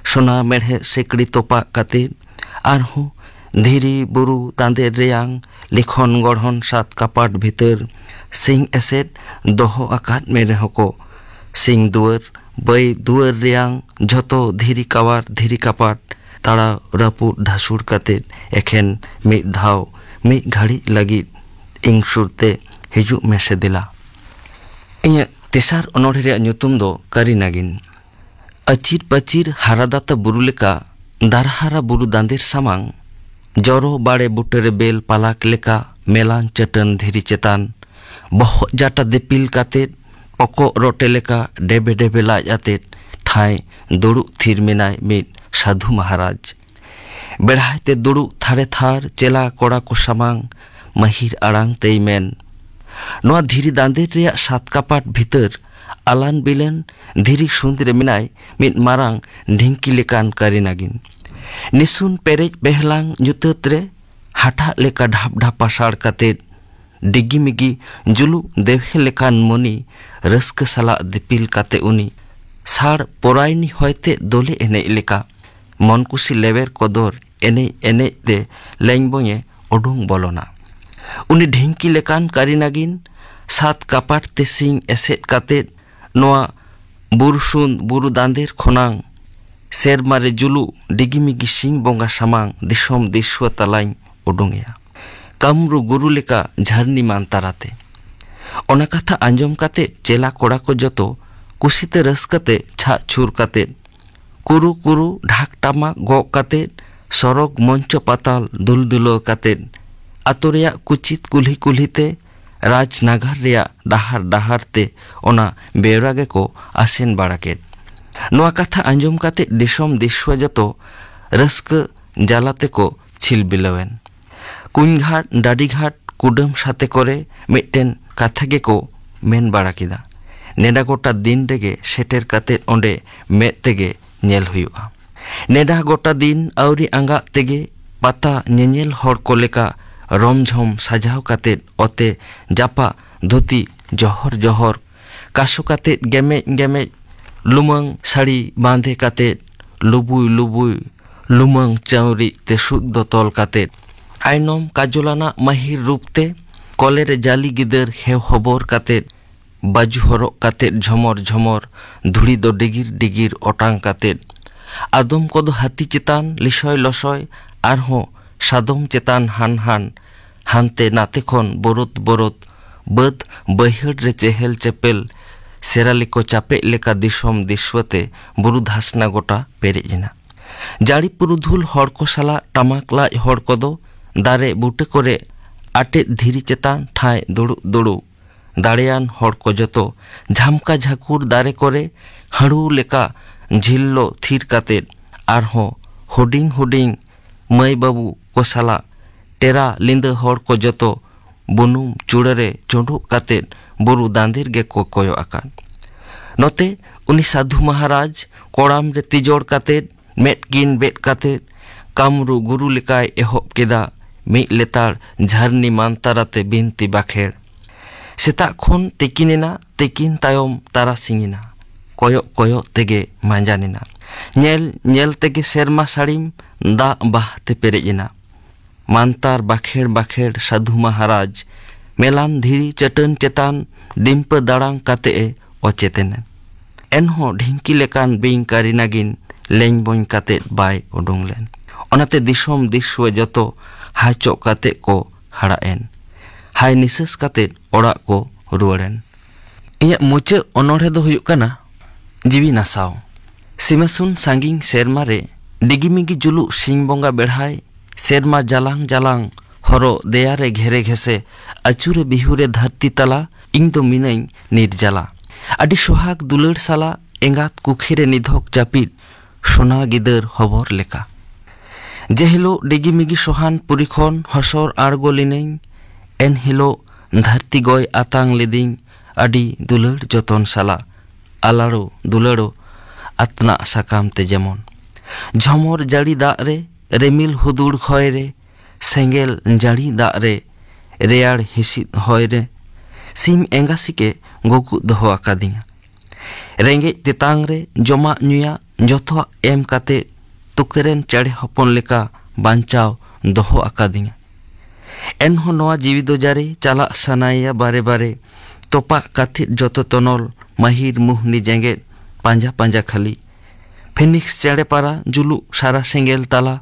ᱥᱚᱱᱟ ᱢᱮᱲᱦᱮᱫ ᱥᱤᱠᱲᱤ ᱛᱚᱯᱟᱜ ᱠᱟᱛᱮᱫ, ᱟᱨᱦᱚᱸ ᱫᱷᱤᱨᱤ ᱵᱩᱨᱩ ᱫᱟᱸᱫᱮᱨ ᱨᱮᱭᱟᱝ ᱞᱤᱠᱷᱚᱱ ᱜᱚᱲᱦᱚᱱ ᱥᱟᱛ ᱠᱟᱯᱟᱴ ᱵᱷᱤᱛᱟᱹᱨ ᱥᱤᱧ ᱮᱥᱮᱫ ᱫᱚᱦᱚ ᱟᱠᱟᱫ ᱢᱮ ᱨᱮᱦᱚᱸ ᱠᱚ, ᱥᱤᱧ ᱫᱩᱣᱟᱹᱨ ᱵᱟᱹᱭ ᱫᱩᱣᱟᱹᱨ ᱨᱮᱭᱟᱝ ᱡᱷᱚᱛᱚ ᱫᱷᱤᱨᱤ ᱠᱟᱣᱟᱨ ᱫᱷᱤᱨᱤ ᱠᱟᱯᱟᱴ ᱛᱟᱲᱟᱣ ᱨᱟᱹᱯᱩᱫ ᱫᱷᱟᱹᱥᱩᱲ ᱠᱟᱛᱮᱫ ᱮᱠᱷᱮᱱ ᱢᱤᱫ ᱫᱷᱟᱣ ᱢᱤᱫ ᱜᱷᱟᱹᱲᱤᱡ ᱞᱟᱹᱜᱤᱫ ᱤᱧ ᱥᱩᱨ ᱛᱮ ᱦᱤᱡᱩᱜ ᱢᱮᱥᱮ ᱫᱮᱞᱟ᱾ ᱤᱧᱟᱹᱜ ᱛᱮᱥᱟᱨ ᱚᱱᱚᱬᱦᱮ ᱨᱮᱭᱟᱜ ᱧᱩᱛᱩᱢ ᱫᱚ ᱠᱟᱹᱨᱤ ᱱᱟᱜᱤᱱ᱾ ᱟᱹᱪᱤᱨ ᱯᱟᱹᱪᱤᱨ ᱦᱟᱨᱟᱫᱟᱛᱟ ᱵᱩᱨᱩ ᱞᱮᱠᱟ ᱫᱟᱨᱦᱟᱨᱟ ᱵᱩᱨᱩ ᱫᱟᱸᱫᱮᱨ ᱥᱟᱢᱟᱝ, ᱡᱚᱨᱚ ᱵᱟᱲᱮ ᱵᱩᱴᱟᱹᱨᱮ ᱵᱮᱞ ᱯᱟᱞᱟᱠ ᱞᱮᱠᱟ ᱢᱮᱞᱟᱱ ᱪᱟᱹᱴᱟᱹᱱ ᱫᱷᱤᱨᱤ ᱪᱮᱛᱟᱱ, ᱵᱚᱦᱚᱜ ᱡᱟᱴᱟ ᱫᱤᱯᱤᱞ ᱠᱟᱛᱮᱫ, ᱯᱚᱠᱚᱜ ᱨᱚᱴᱮ ᱞᱮᱠᱟ ᱰᱮᱵᱮ ᱰᱮᱵᱮ ᱞᱟᱡ ᱟᱛᱮᱫ ᱴᱷᱟᱸᱭ ᱫᱩᱲᱩᱵ ᱛᱷᱤᱨ ᱢᱮᱱᱟᱭ ᱢᱤᱫ ᱥᱟᱹᱫᱷᱩ ᱢᱟᱦᱟᱨᱟᱡᱽ᱾ ᱵᱮᱲᱦᱟᱭ ᱛᱮ ᱫᱩᱲᱩᱵ ᱛᱷᱟᱨᱮ ᱛᱷᱟᱨ ᱪᱮᱞᱟ ᱠᱚᱲᱟ ᱠᱚ ᱥᱟᱢᱟᱝ ᱢᱟᱹᱦᱤᱨ ᱟᱲᱟᱝ ᱛᱮᱭ ᱢᱮᱱ, ᱱᱚᱣᱟ ᱫᱷᱤᱨᱤ ᱫᱟᱸᱫᱮᱨ ᱨᱮᱭᱟᱜ ᱥᱟᱛ ᱠᱟᱯᱟᱴ ᱵᱷᱤᱛᱟᱹᱨ ᱟᱞᱟᱱ ᱵᱤᱞᱟᱹᱱ ᱫᱷᱤᱨᱤ ᱥᱩᱸᱫ ᱨᱮ ᱢᱮᱱᱟᱭ ᱢᱤᱫ ᱢᱟᱨᱟᱝ ᱰᱷᱤᱝᱠᱤ ᱞᱮᱠᱟᱱ ᱠᱟᱹᱨᱤ ᱱᱟᱜᱤᱱ᱾ ᱱᱤᱥᱩᱱ ᱯᱮᱨᱮᱡ ᱵᱮᱦᱞᱟᱝ ᱧᱩᱛᱟᱹᱛ ᱨᱮ ᱦᱟᱴᱟᱜ ᱞᱮᱠᱟ ᱰᱷᱟᱯ ᱰᱷᱟᱯ ᱟᱥᱟᱲ ᱠᱟᱛᱮᱫ, ᱰᱤᱜᱤ ᱢᱤᱜᱤ ᱡᱩᱞᱩᱜ ᱫᱮᱣᱦᱮ ᱞᱮᱠᱟᱱ ᱢᱚᱱᱤ ᱨᱟᱹᱥᱠᱟᱹ ᱥᱟᱞᱟᱜ ᱫᱤᱯᱤᱞ ᱠᱟᱛᱮ ᱩᱱᱤ ᱥᱟᱲ ᱯᱚᱨᱟᱭᱱᱤ ᱦᱚᱭᱛᱮ ᱫᱳᱞᱮ ᱮᱱᱮᱡ ᱞᱮᱠᱟ ᱢᱚᱱ ᱠᱩᱥᱤ ᱞᱮᱣᱮᱨ ᱠᱚᱫᱚᱨ ᱮᱱᱮᱡ ᱮᱱᱮᱡ ᱛᱮ ᱞᱮᱧᱵᱚᱧᱮ ᱚᱰᱚᱝ ᱵᱚᱞᱚᱱᱟ᱾ ᱩᱱᱤ ᱰᱷᱤᱝᱠᱤ ᱞᱮᱠᱟᱱ ᱠᱟᱹᱨᱤ ᱱᱟᱜᱤᱱ ᱥᱟᱛ ᱠᱟᱯᱟᱴ ᱛᱮ ᱥᱤᱧ ᱮᱥᱮᱫ ᱠᱟᱛᱮ ᱱᱚᱣᱟ ᱵᱩᱨᱩᱥᱩᱱ ᱵᱩᱨᱩ ᱫᱟᱸᱫᱮᱨ ᱠᱷᱚᱱᱟᱝ ᱥᱮᱨᱢᱟ ᱨᱮ ᱡᱩᱞᱩᱜ ᱰᱤᱜᱤᱢᱤᱜᱤ ᱥᱤᱧ ᱵᱚᱸᱜᱟ ᱥᱟᱢᱟᱝ ᱫᱤᱥᱚᱢ ᱫᱤᱥᱩᱣᱟᱹ ᱛᱟᱞᱟᱧ ᱩᱰᱩᱝᱮᱭᱟ᱾ ᱠᱟᱢᱨᱩ ᱜᱩᱨᱩ ᱞᱮᱠᱟ ᱡᱷᱟᱨᱱᱤ ᱢᱟᱱᱛᱟᱨᱟᱛᱮ᱾ ᱚᱱᱟ ᱠᱟᱛᱷᱟ ᱟᱸᱡᱚᱢ ᱠᱟᱛᱮ ᱪᱮᱞᱟ ᱠᱚᱲᱟ ᱠᱚ ᱡᱚᱛᱚ ᱠᱩᱥᱤᱛᱮ ᱨᱟᱹᱥᱠᱟᱹᱛᱮ ᱪᱷᱟᱜ ᱪᱷᱩᱨ ᱠᱟᱛᱮ ᱠᱩᱨᱩ ᱠᱩᱨᱩ ᱰᱷᱟᱠ ᱴᱟᱢᱟᱠ ᱜᱚᱜ ᱠᱟᱛᱮ, ᱥᱚᱨᱚᱜᱽ ᱢᱚᱧᱪᱚ ᱯᱟᱛᱟᱞ ᱫᱩᱞ ᱫᱩᱞᱟᱹᱣ ᱠᱟᱛᱮ, ᱟᱛᱳ ᱨᱮᱭᱟᱜ ᱠᱩᱪᱤᱛ ᱠᱩᱞᱦᱤ ᱠᱩᱞᱦᱤ ᱛᱮ, ᱨᱟᱡᱽᱱᱟᱜᱟᱨ ᱨᱮᱭᱟᱜ ᱰᱟᱦᱟᱨ ᱰᱟᱦᱟᱨ ᱛᱮ ᱚᱱᱟ ᱵᱮᱣᱨᱟ ᱜᱮᱠᱚ ᱟᱥᱮᱱ ᱵᱟᱲᱟ ᱠᱮᱫ᱾ ᱱᱚᱣᱟ ᱠᱟᱛᱷᱟ ᱟᱸᱡᱚᱢ ᱠᱟᱛᱮ ᱫᱤᱥᱚᱢ ᱫᱤᱥᱣᱟᱹ ᱡᱚᱛᱚ ᱨᱟᱹᱥᱠᱟᱹ ᱡᱟᱞᱟ ᱛᱮᱠᱚ ᱪᱷᱤᱞ ᱵᱤᱞᱟᱹᱣᱮᱱ᱾ ᱠᱩᱧᱜᱷᱟᱴ, ᱰᱟᱹᱰᱤᱜᱷᱟᱴ, ᱠᱩᱰᱟᱹᱢ ᱥᱟᱛᱮ ᱠᱚᱨᱮ ᱢᱤᱫᱴᱮᱱ ᱠᱟᱛᱷᱟ ᱜᱮᱠᱚ ᱢᱮᱱ ᱵᱟᱲᱟ ᱠᱮᱫᱟ, "ᱱᱮᱰᱟ ᱜᱚᱴᱟ ᱫᱤᱱ ᱨᱮᱜᱮ ᱥᱮᱴᱮᱨ ᱠᱟᱛᱮ ᱚᱸᱰᱮ ᱢᱮᱫ ᱛᱮᱜᱮ ᱧᱮᱞ ᱦᱩᱭᱩᱜᱼᱟ᱾ ᱱᱮᱰᱟ ᱜᱚᱴᱟ ᱫᱤᱱ ᱟᱹᱣᱨᱤ ᱟᱸᱜᱟᱜ ᱛᱮᱜᱮ ᱯᱟᱛᱟ ᱧᱮᱧᱮᱞ ᱦᱚᱲ ᱠᱚ ᱞᱮᱠᱟ ᱨᱚᱢᱡᱷᱚᱢ ᱥᱟᱡᱟᱣ ᱠᱟᱛᱮ ᱚᱛᱮ ᱡᱟᱯᱟᱜ ᱫᱷᱩᱛᱤ ᱡᱚᱦᱚᱨ ᱡᱚᱦᱚᱨ ᱠᱟᱥᱚ ᱠᱟᱛᱮ ᱜᱮᱢᱮᱡ ᱜᱮᱢᱮᱡ ᱞᱩᱢᱟᱹᱝ ᱥᱟᱹᱲᱤ ᱵᱟᱸᱫᱮ ᱠᱟᱛᱮ ᱞᱩᱵᱩᱭ ᱞᱩᱵᱩᱭ ᱞᱩᱢᱟᱹᱝ ᱪᱟᱹᱣᱨᱤᱡ ᱛᱮ ᱥᱩᱫ ᱫᱚ ᱛᱚᱞ ᱠᱟᱛᱮ ᱟᱭᱱᱚᱢ ᱠᱟᱡᱚᱞᱟᱱᱟᱜ ᱢᱟᱹᱦᱤᱨ ᱨᱩᱯ ᱛᱮ ᱠᱚᱞᱮ ᱨᱮ ᱡᱟᱹᱞᱤ ᱜᱤᱫᱟᱹᱨ ᱦᱮᱣ ᱦᱚᱵᱚᱨ ᱠᱟᱛᱮ ᱵᱟᱹᱡᱩ ᱦᱚᱨᱚᱜ ᱠᱟᱛᱮ ᱡᱷᱚᱢᱚᱨ ᱡᱷᱚᱢᱚᱨ ᱫᱷᱩᱲᱤ ᱫᱚ ᱰᱤᱜᱤᱨ ᱰᱤᱜᱤᱨ ᱚᱴᱟᱝ ᱠᱟᱛᱮ ᱟᱫᱚᱢ ᱠᱚᱫᱚ ᱦᱟᱹᱛᱤ ᱪᱮᱛᱟᱱ ᱞᱤᱥᱚᱭ ᱞᱚᱥᱚᱭ ᱟᱨᱦᱚᱸ ᱥᱟᱫᱚᱢ ᱪᱮᱛᱟᱱ ᱦᱟᱱ ᱦᱟᱱ ᱦᱟᱱᱛᱮ ᱱᱟᱛᱮ ᱠᱷᱚᱱ ᱵᱚᱨᱚᱛ ᱵᱚᱨᱚᱛ ᱵᱟᱹᱫᱽ ᱵᱟᱹᱭᱦᱟᱹᱲ ᱨᱮ ᱪᱮᱦᱮᱞ ᱪᱮᱯᱮᱞ ᱥᱮᱨᱟᱞᱤ ᱠᱚ ᱪᱟᱯᱮᱜ ᱞᱮᱠᱟ ᱫᱤᱥᱚᱢ ᱫᱤᱥᱣᱟᱹᱛᱮ ᱵᱩᱨᱩ ᱫᱷᱟᱥᱱᱟ ᱜᱚᱴᱟ ᱯᱮᱨᱮᱡ ᱮᱱᱟ᱾ ᱡᱟᱹᱲᱤ ᱯᱩᱨᱩᱫᱷᱩᱞ ᱦᱚᱲ ᱠᱚ ᱥᱟᱞᱟᱜ ᱴᱟᱢᱟᱠ ᱞᱟᱡ ᱦᱚᱲ ᱠᱚᱫᱚ ᱫᱟᱨᱮ ᱵᱩᱴᱟᱹ ᱠᱚᱨᱮ ᱟᱴᱮᱫ ᱫᱷᱤᱨᱤ ᱪᱮᱛᱟᱱ ᱴᱷᱟᱸᱭ ᱫᱩᱲᱩᱵ ᱫᱩᱲᱩᱵ ᱫᱟᱲᱮᱭᱟᱱ ᱦᱚᱲ ᱠᱚ ᱡᱚᱛᱚ ᱡᱷᱟᱢᱠᱟ ᱡᱷᱟᱹᱠᱩᱨ ᱫᱟᱨᱮ ᱠᱚᱨᱮ ᱦᱟᱹᱲᱩ ᱞᱮᱠᱟ ᱡᱷᱤᱞᱞᱚ ᱛᱷᱤᱨ ᱠᱟᱛᱮ ᱟᱨᱦᱚᱸ ᱦᱩᱰᱤᱧ ᱦᱩᱰᱤᱧ ᱢᱟᱹᱭ ᱵᱟᱹᱵᱩ ᱠᱚ ᱥᱟᱞᱟᱜ ᱴᱮᱨᱟ ᱞᱤᱸᱫᱟᱹ ᱦᱚᱲ ᱠᱚ ᱡᱚᱛᱚ ᱵᱩᱱᱩᱢ ᱪᱩᱲᱟᱹ ᱨᱮ ᱪᱚᱸᱰᱚᱜ ᱠᱟᱛᱮ ᱵᱩᱨᱩ ᱫᱟᱸᱫᱮ ᱨᱮᱜᱮ ᱠᱚ ᱠᱚᱭᱚᱜ ᱟᱠᱟᱫ᱾ ᱱᱚᱛᱮ ᱩᱱᱤ ᱥᱟᱹᱫᱷᱩ ᱢᱟᱦᱟᱨᱟᱡᱽ ᱠᱚᱲᱟᱢ ᱨᱮ ᱛᱤᱡᱚᱲ ᱠᱟᱛᱮ ᱢᱮᱫ ᱠᱤᱱ ᱵᱮᱫ ᱠᱟᱛᱮ ᱠᱟᱢᱨᱩ ᱜᱩᱨᱩ ᱞᱮᱠᱟᱭ ᱮᱦᱚᱵ ᱠᱮᱫᱟ᱾ ᱢᱤᱫ ᱞᱮᱛᱟᱲ ᱡᱷᱟᱨᱱᱤ ᱢᱟᱱᱛᱟᱨᱟᱛᱮ ᱵᱤᱱᱛᱤ ᱵᱟᱠᱷᱮᱲ᱾ ᱥᱮᱛᱟᱜ ᱠᱷᱚᱱ ᱛᱤᱠᱤᱱ ᱮᱱᱟ, ᱛᱤᱠᱤᱱ ᱛᱟᱭᱚᱢ ᱛᱟᱨᱟᱥᱤᱧ ᱮᱱᱟ᱾ ᱠᱚᱭᱚᱜ ᱠᱚᱭᱚᱜ ᱛᱮᱜᱮ ᱢᱟᱸᱡᱟᱱ ᱮᱱᱟ᱾ ᱧᱮᱞ ᱧᱮᱞ ᱛᱮᱜᱮ ᱥᱮᱨᱢᱟ ᱥᱟᱹᱲᱤᱢ ᱫᱟᱜ ᱵᱟᱦ ᱛᱮ ᱯᱮᱨᱮᱡ ᱮᱱᱟ᱾ ᱢᱟᱱᱛᱟᱨ ᱵᱟᱠᱷᱮᱲ ᱵᱟᱠᱷᱮᱲ ᱥᱟᱹᱫᱷᱩ ᱢᱟᱦᱟᱨᱟᱡᱽ ᱢᱮᱞᱟᱱ ᱫᱷᱤᱨᱤ ᱪᱟᱹᱴᱟᱹᱱ ᱪᱮᱛᱟᱱ ᱰᱤᱢᱯᱟᱹ ᱫᱟᱲᱟᱝ ᱠᱟᱛᱮ ᱮ ᱚᱪᱮᱛ ᱮᱱᱟ᱾ ᱮᱱᱦᱚᱸ ᱰᱷᱤᱝᱠᱤ ᱞᱮᱠᱟᱱ ᱵᱤᱧ ᱠᱟᱹᱨᱤ ᱱᱟᱜᱤᱱ ᱞᱮᱧ ᱵᱚᱧ ᱠᱟᱛᱮ ᱵᱟᱭ ᱩᱰᱩᱝ ᱞᱮᱱ᱾ ᱚᱱᱟᱛᱮ ᱫᱤᱥᱚᱢ ᱫᱤᱥᱣᱟᱹ ᱡᱚᱛᱚ ᱦᱟᱭ ᱪᱚᱜ ᱠᱟᱛᱮ ᱠᱚ ᱦᱟᱲᱟᱜ ᱮᱱ᱾ ᱦᱟᱭ ᱱᱤᱥᱟᱹᱥ ᱠᱟᱛᱮ ᱚᱲᱟᱜ ᱠᱚ ᱨᱩᱣᱟᱹᱲ ᱮᱱ᱾ ᱤᱧᱟᱹᱜ ᱢᱩᱪᱟᱹᱫ ᱚᱱᱚᱬᱦᱮ ᱫᱚ ᱦᱩᱭᱩᱜ ᱠᱟᱱᱟ ᱡᱤᱣᱤ ᱱᱟᱥᱟᱣ᱾ ᱥᱤᱢᱟᱹᱥᱩᱱ ᱥᱟᱺᱜᱤᱧ ᱥᱮᱨᱢᱟ ᱨᱮ ᱰᱤᱜᱤᱢᱤᱜᱤ ᱡᱩᱞᱩᱜ ᱥᱤᱧ ᱵᱚᱸᱜᱟ ᱵᱮᱲᱦᱟᱭ, ᱥᱮᱨᱢᱟ ᱡᱟᱞᱟᱝ ᱡᱟᱞᱟᱝ ᱦᱚᱨᱚᱜ ᱫᱮᱭᱟ ᱨᱮ ᱜᱷᱮᱨᱮ ᱜᱷᱮᱥᱮ, ᱟᱹᱪᱩᱨᱮ ᱵᱤᱦᱩᱨᱮ ᱫᱷᱟᱹᱨᱛᱤ ᱛᱟᱞᱟ, ᱤᱧ ᱫᱚ ᱢᱤᱱᱟᱹᱧ ᱱᱤᱨᱡᱟᱞᱟ᱾ ᱟᱹᱰᱤ ᱥᱚᱦᱟᱜᱽ ᱫᱩᱞᱟᱹᱲ ᱥᱟᱞᱟᱜ ᱮᱸᱜᱟᱛ ᱠᱩᱠᱷᱤ ᱨᱮ ᱱᱤᱫᱷᱚᱠ ᱡᱟᱹᱯᱤᱫ, ᱥᱚᱱᱟ ᱜᱤᱫᱟᱹᱨ ᱦᱚᱵᱚᱨ ᱞᱮᱠᱟ᱾ ᱡᱮ ᱦᱤᱞᱳᱜ ᱰᱤᱜᱤᱢᱤᱜᱤ ᱥᱚᱦᱟᱱ ᱯᱩᱨᱤ ᱠᱷᱚᱱ ᱦᱚᱥᱚᱨ ᱟᱬᱜᱚ ᱞᱤᱱᱟᱹᱧ, ᱮᱱ ᱦᱤᱞᱳᱜ ᱫᱷᱟᱹᱨᱛᱤ ᱜᱚᱭ ᱟᱛᱟᱝ ᱞᱤᱫᱤᱧ ᱟᱹᱰᱤ ᱫᱩᱞᱟᱹᱲ ᱡᱚᱛᱚᱱ ᱥᱟᱞᱟᱜ᱾ ᱟᱞᱟᱲᱳ ᱫᱩᱞᱟᱹᱲᱳ ᱟᱛᱱᱟᱜ ᱥᱟᱠᱟᱢ ᱛᱮ ᱡᱮᱢᱚᱱ᱾ ᱡᱷᱚᱢᱚᱨ ᱡᱟᱹᱲᱤ ᱫᱟᱜ ᱨᱮ, ᱨᱤᱢᱤᱞ ᱦᱩᱫᱩᱲ ᱠᱷᱚᱭ ᱨᱮ, ᱥᱮᱸᱜᱮᱞ ᱡᱟᱹᱲᱤ ᱫᱟᱜ ᱨᱮ, ᱨᱮᱭᱟᱲ ᱦᱤᱥᱤᱫ ᱦᱚᱭ ᱨᱮ, ᱥᱤᱢ ᱮᱸᱜᱟ ᱥᱤᱠᱮ ᱜᱩᱜᱩ ᱫᱚᱦᱚ ᱟᱠᱟᱫᱤᱧᱟ᱾ ᱨᱮᱸᱜᱮᱡ ᱛᱮᱛᱟᱝ ᱨᱮ ᱡᱚᱢᱟᱜ ᱧᱩᱭᱟᱜ ᱡᱚᱛᱚᱣᱟᱜ ᱮᱢ ᱠᱟᱛᱮ, ᱛᱩᱠᱟᱹᱨᱮᱱ ᱪᱮᱬᱮ ᱦᱚᱯᱚᱱ ᱞᱮᱠᱟ ᱵᱟᱧᱪᱟᱣ ᱫᱚᱦᱚ ᱟᱠᱟᱫᱤᱧᱟ᱾ ᱮᱱᱦᱚᱸ ᱱᱚᱣᱟ ᱡᱤᱣᱤ ᱫᱚ ᱡᱟᱨᱮ ᱪᱟᱞᱟᱜ ᱥᱟᱱᱟᱭᱮᱭᱟ ᱵᱟᱨᱮ ᱵᱟᱨᱮ, ᱛᱚᱯᱟᱜ ᱠᱟᱛᱷᱤᱫ ᱡᱚᱛᱚ ᱛᱚᱱᱚᱞ, ᱢᱟᱹᱦᱤᱨ ᱢᱩᱦᱱᱤ ᱡᱮᱜᱮᱫ, ᱯᱟᱸᱡᱟ ᱯᱟᱸᱡᱟ ᱠᱷᱟᱹᱞᱤ᱾ ᱯᱷᱤᱱᱤᱠᱥ ᱪᱮᱬᱮ ᱯᱟᱨᱟ ᱡᱩᱞᱩᱜ ᱥᱟᱨᱟ ᱥᱮᱸᱜᱮᱞ ᱛᱟᱞᱟ,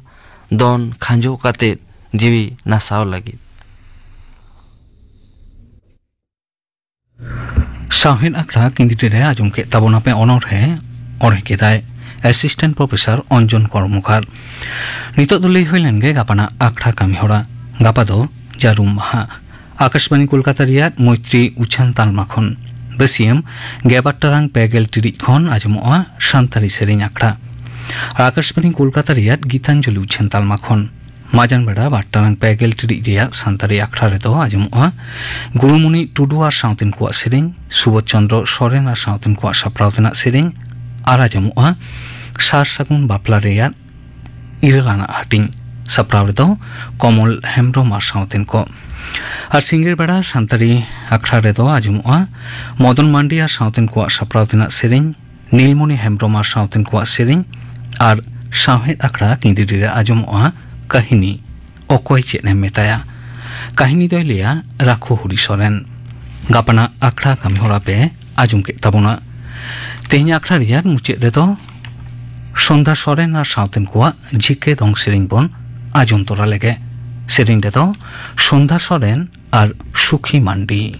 ᱫᱚᱱ ᱠᱷᱟᱸᱡᱚ ᱠᱟᱛᱮ ᱡᱤᱣᱤ ᱱᱟᱥᱟᱣ ᱞᱟᱹᱜᱤᱫ᱾ ᱥᱟᱶᱦᱮᱫ ᱟᱠᱷᱲᱟ ᱠᱤᱸᱫᱤᱨᱤ ᱨᱮ ᱟᱸᱡᱚᱢ ᱠᱮᱫ ᱛᱟᱵᱚᱱᱟᱯᱮ ᱚᱱᱚᱬᱦᱮ, ᱚᱬᱦᱮ ᱠᱮᱫᱟᱭ ᱮᱥᱤᱥᱴᱮᱱᱴ ᱯᱨᱚᱯᱷᱮᱥᱚᱨ ᱚᱧᱡᱚᱱ ᱠᱚᱨᱢᱚᱠᱟᱨ᱾ ᱱᱤᱛᱚᱜ ᱫᱚ ᱞᱟᱹᱭ ᱦᱩᱭ ᱞᱮᱱ ᱜᱮ ᱜᱟᱯᱟᱱᱟᱜ ᱟᱠᱷᱲᱟ ᱠᱟᱹᱢᱤ ᱦᱚᱨᱟ᱾ ᱜᱟᱯᱟ ᱫᱚ ᱡᱟᱹᱨᱩᱢ ᱢᱟᱦᱟ᱾ ᱟᱠᱟᱥᱵᱟᱬᱤ ᱠᱳᱞᱠᱟᱛᱟ ᱨᱮᱭᱟᱜ ᱢᱳᱭᱛᱨᱤ ᱩᱪᱷᱟᱹᱱ ᱛᱟᱞᱢᱟ ᱠᱷᱚᱱ ᱵᱟᱹᱥᱤᱭᱟᱹᱢ ᱜᱮᱞᱵᱟᱨ ᱴᱟᱲᱟᱝ ᱯᱮ ᱜᱮᱞ ᱴᱤᱲᱤᱡ ᱠᱷᱚᱱ ᱟᱸᱡᱚᱢᱚᱜᱼᱟ ᱥᱟᱱᱛᱟᱲᱤ ᱥᱮᱨᱮᱧ ᱟᱠᱷᱲᱟ᱾ ᱟᱨ ᱟᱠᱟᱥᱵᱟᱬᱤ ᱠᱳᱞᱠᱟᱛᱟ ᱨᱮᱭᱟᱜ ᱜᱤᱛᱟᱧᱡᱚᱞᱤ ᱩᱪᱷᱟᱹᱱ ᱛᱟᱞᱢᱟ ᱠᱷᱚᱱ ᱢᱟᱡᱟᱱ ᱵᱮᱲᱟ ᱵᱟᱨ ᱴᱟᱲᱟᱝ ᱯᱮ ᱜᱮᱞ ᱴᱤᱲᱤᱡ ᱨᱮᱭᱟᱜ ᱥᱟᱱᱛᱟᱲᱤ ᱟᱠᱷᱲᱟ ᱨᱮᱫᱚ ᱟᱸᱡᱚᱢᱚᱜᱼᱟ ᱜᱩᱨᱩᱢᱩᱱᱤ ᱴᱩᱰᱩ ᱟᱨ ᱥᱟᱶᱛᱮᱱ ᱠᱚᱣᱟᱜ ᱥᱮᱨᱮᱧ, ᱥᱩᱵᱳᱫᱷ ᱪᱚᱸᱫᱽᱨᱚ ᱥᱚᱨᱮᱱ ᱟᱨ ᱥᱟᱶᱛᱮᱱ ᱠᱚᱣᱟᱜ ᱥᱟᱯᱲᱟᱣ ᱛᱮᱱᱟᱜ ᱥᱮᱨᱮᱧ, ᱟᱨ ᱟᱸᱡᱚᱢᱚᱜᱼᱟ ᱥᱟᱨ ᱥᱟᱹᱜᱩᱱ ᱵᱟᱯᱞᱟ ᱨᱮᱭᱟᱜ ᱤᱨᱟᱹᱞ ᱟᱱᱟᱜ ᱦᱟᱹᱴᱤᱧ᱾ ᱥᱟᱯᱲᱟᱣ ᱨᱮᱫᱚ ᱠᱚᱢᱚᱞ ᱦᱮᱢᱵᱽᱨᱚᱢ ᱟᱨ ᱥᱟᱶᱛᱮᱱ ᱠᱚ᱾ ᱟᱨ ᱥᱤᱸᱜᱟᱹᱲ ᱵᱮᱲᱟ ᱥᱟᱱᱛᱟᱲᱤ ᱟᱠᱷᱲᱟ ᱨᱮᱫᱚ ᱟᱸᱡᱚᱢᱚᱜᱼᱟ ᱢᱚᱫᱚᱱ ᱢᱟᱱᱰᱤ ᱟᱨ ᱥᱟᱶᱛᱮᱱ ᱠᱚᱣᱟᱜ ᱥᱟᱯᱲᱟᱣ ᱛᱮᱱᱟᱜ ᱥᱮᱨᱮᱧ, ᱱᱤᱞᱢᱚᱱᱤ ᱦᱮᱢᱵᱽᱨᱚᱢ ᱟᱨ ᱥᱟᱶᱛᱮᱱ ᱠᱚᱣᱟᱜ ᱥᱮᱨᱮᱧ᱾ ᱟᱨ ᱥᱟᱶᱦᱮᱫ ᱟᱠᱷᱲᱟ ᱠᱤᱸᱫᱤᱨᱤ ᱨᱮ ᱟᱸᱡᱚᱢᱚᱜᱼᱟ ᱠᱟᱹᱦᱱᱤ ᱚᱠᱚᱭ ᱪᱮᱫ ᱮᱢ ᱢᱮᱛᱟᱭᱟ᱾ ᱠᱟᱹᱦᱱᱤ ᱫᱚᱭ ᱞᱟᱹᱭᱟ ᱨᱟᱠᱷᱩ ᱦᱩᱨᱤ ᱥᱚᱨᱮᱱ᱾ ᱜᱟᱯᱟᱱᱟᱜ ᱟᱠᱷᱲᱟ ᱠᱟᱹᱢᱤ ᱦᱚᱨᱟ ᱯᱮ ᱟᱸᱡᱚᱢ ᱠᱮᱫ ᱛᱟᱵᱚᱱᱟ᱾ ᱛᱮᱦᱮᱧ ᱟᱠᱷᱲᱟ ᱨᱮᱭᱟᱜ ᱢᱩᱪᱟᱹᱫ ᱨᱮᱫᱚ ᱥᱚᱱᱫᱷᱟ ᱥᱚᱨᱮᱱ ᱟᱨ ᱥᱟᱶᱛᱮᱱ ᱠᱚᱣᱟᱜ ᱡᱷᱤᱠᱮ ᱫᱚᱝ ᱥᱮᱨᱮᱧ ᱵᱚᱱ ᱟᱸᱡᱚᱢ ᱛᱚᱨᱟ ᱞᱮᱜᱮ᱾ ᱥᱮᱨᱮᱧ ᱨᱮᱫᱚ ᱥᱚᱱᱫᱷᱟ ᱥᱚᱨᱮᱱ ᱟᱨ ᱥᱩᱠᱷᱤ ᱢᱟᱱᱰᱤ᱾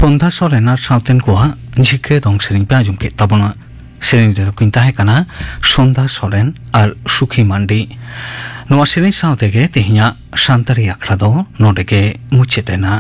ᱥᱚᱱᱫᱷᱟ ᱥᱚᱨᱮᱱ ᱟᱨ ᱥᱟᱶᱛᱮᱱ ᱠᱚᱣᱟᱜ ᱡᱷᱤᱠᱟᱹ ᱫᱚᱝ ᱥᱮᱨᱮᱧ ᱯᱮ ᱟᱸᱡᱚᱢ ᱠᱮᱫ ᱛᱟᱵᱚᱱᱟ᱾ ᱥᱮᱨᱮᱧ ᱨᱮᱫᱚ ᱠᱤᱱ ᱛᱟᱦᱮᱸ ᱠᱟᱱᱟ ᱥᱚᱱᱫᱷᱟ ᱥᱚᱨᱮᱱ ᱟᱨ ᱥᱩᱠᱷᱤ ᱢᱟᱱᱰᱤ᱾ ᱱᱚᱣᱟ ᱥᱮᱨᱮᱧ ᱥᱟᱶ ᱛᱮᱜᱮ ᱛᱮᱦᱮᱧᱟᱜ ᱥᱟᱱᱛᱟᱲᱤ ᱟᱠᱷᱲᱟ ᱫᱚ ᱱᱚᱰᱮ ᱜᱮ ᱢᱩᱪᱟᱹᱫ ᱮᱱᱟ᱾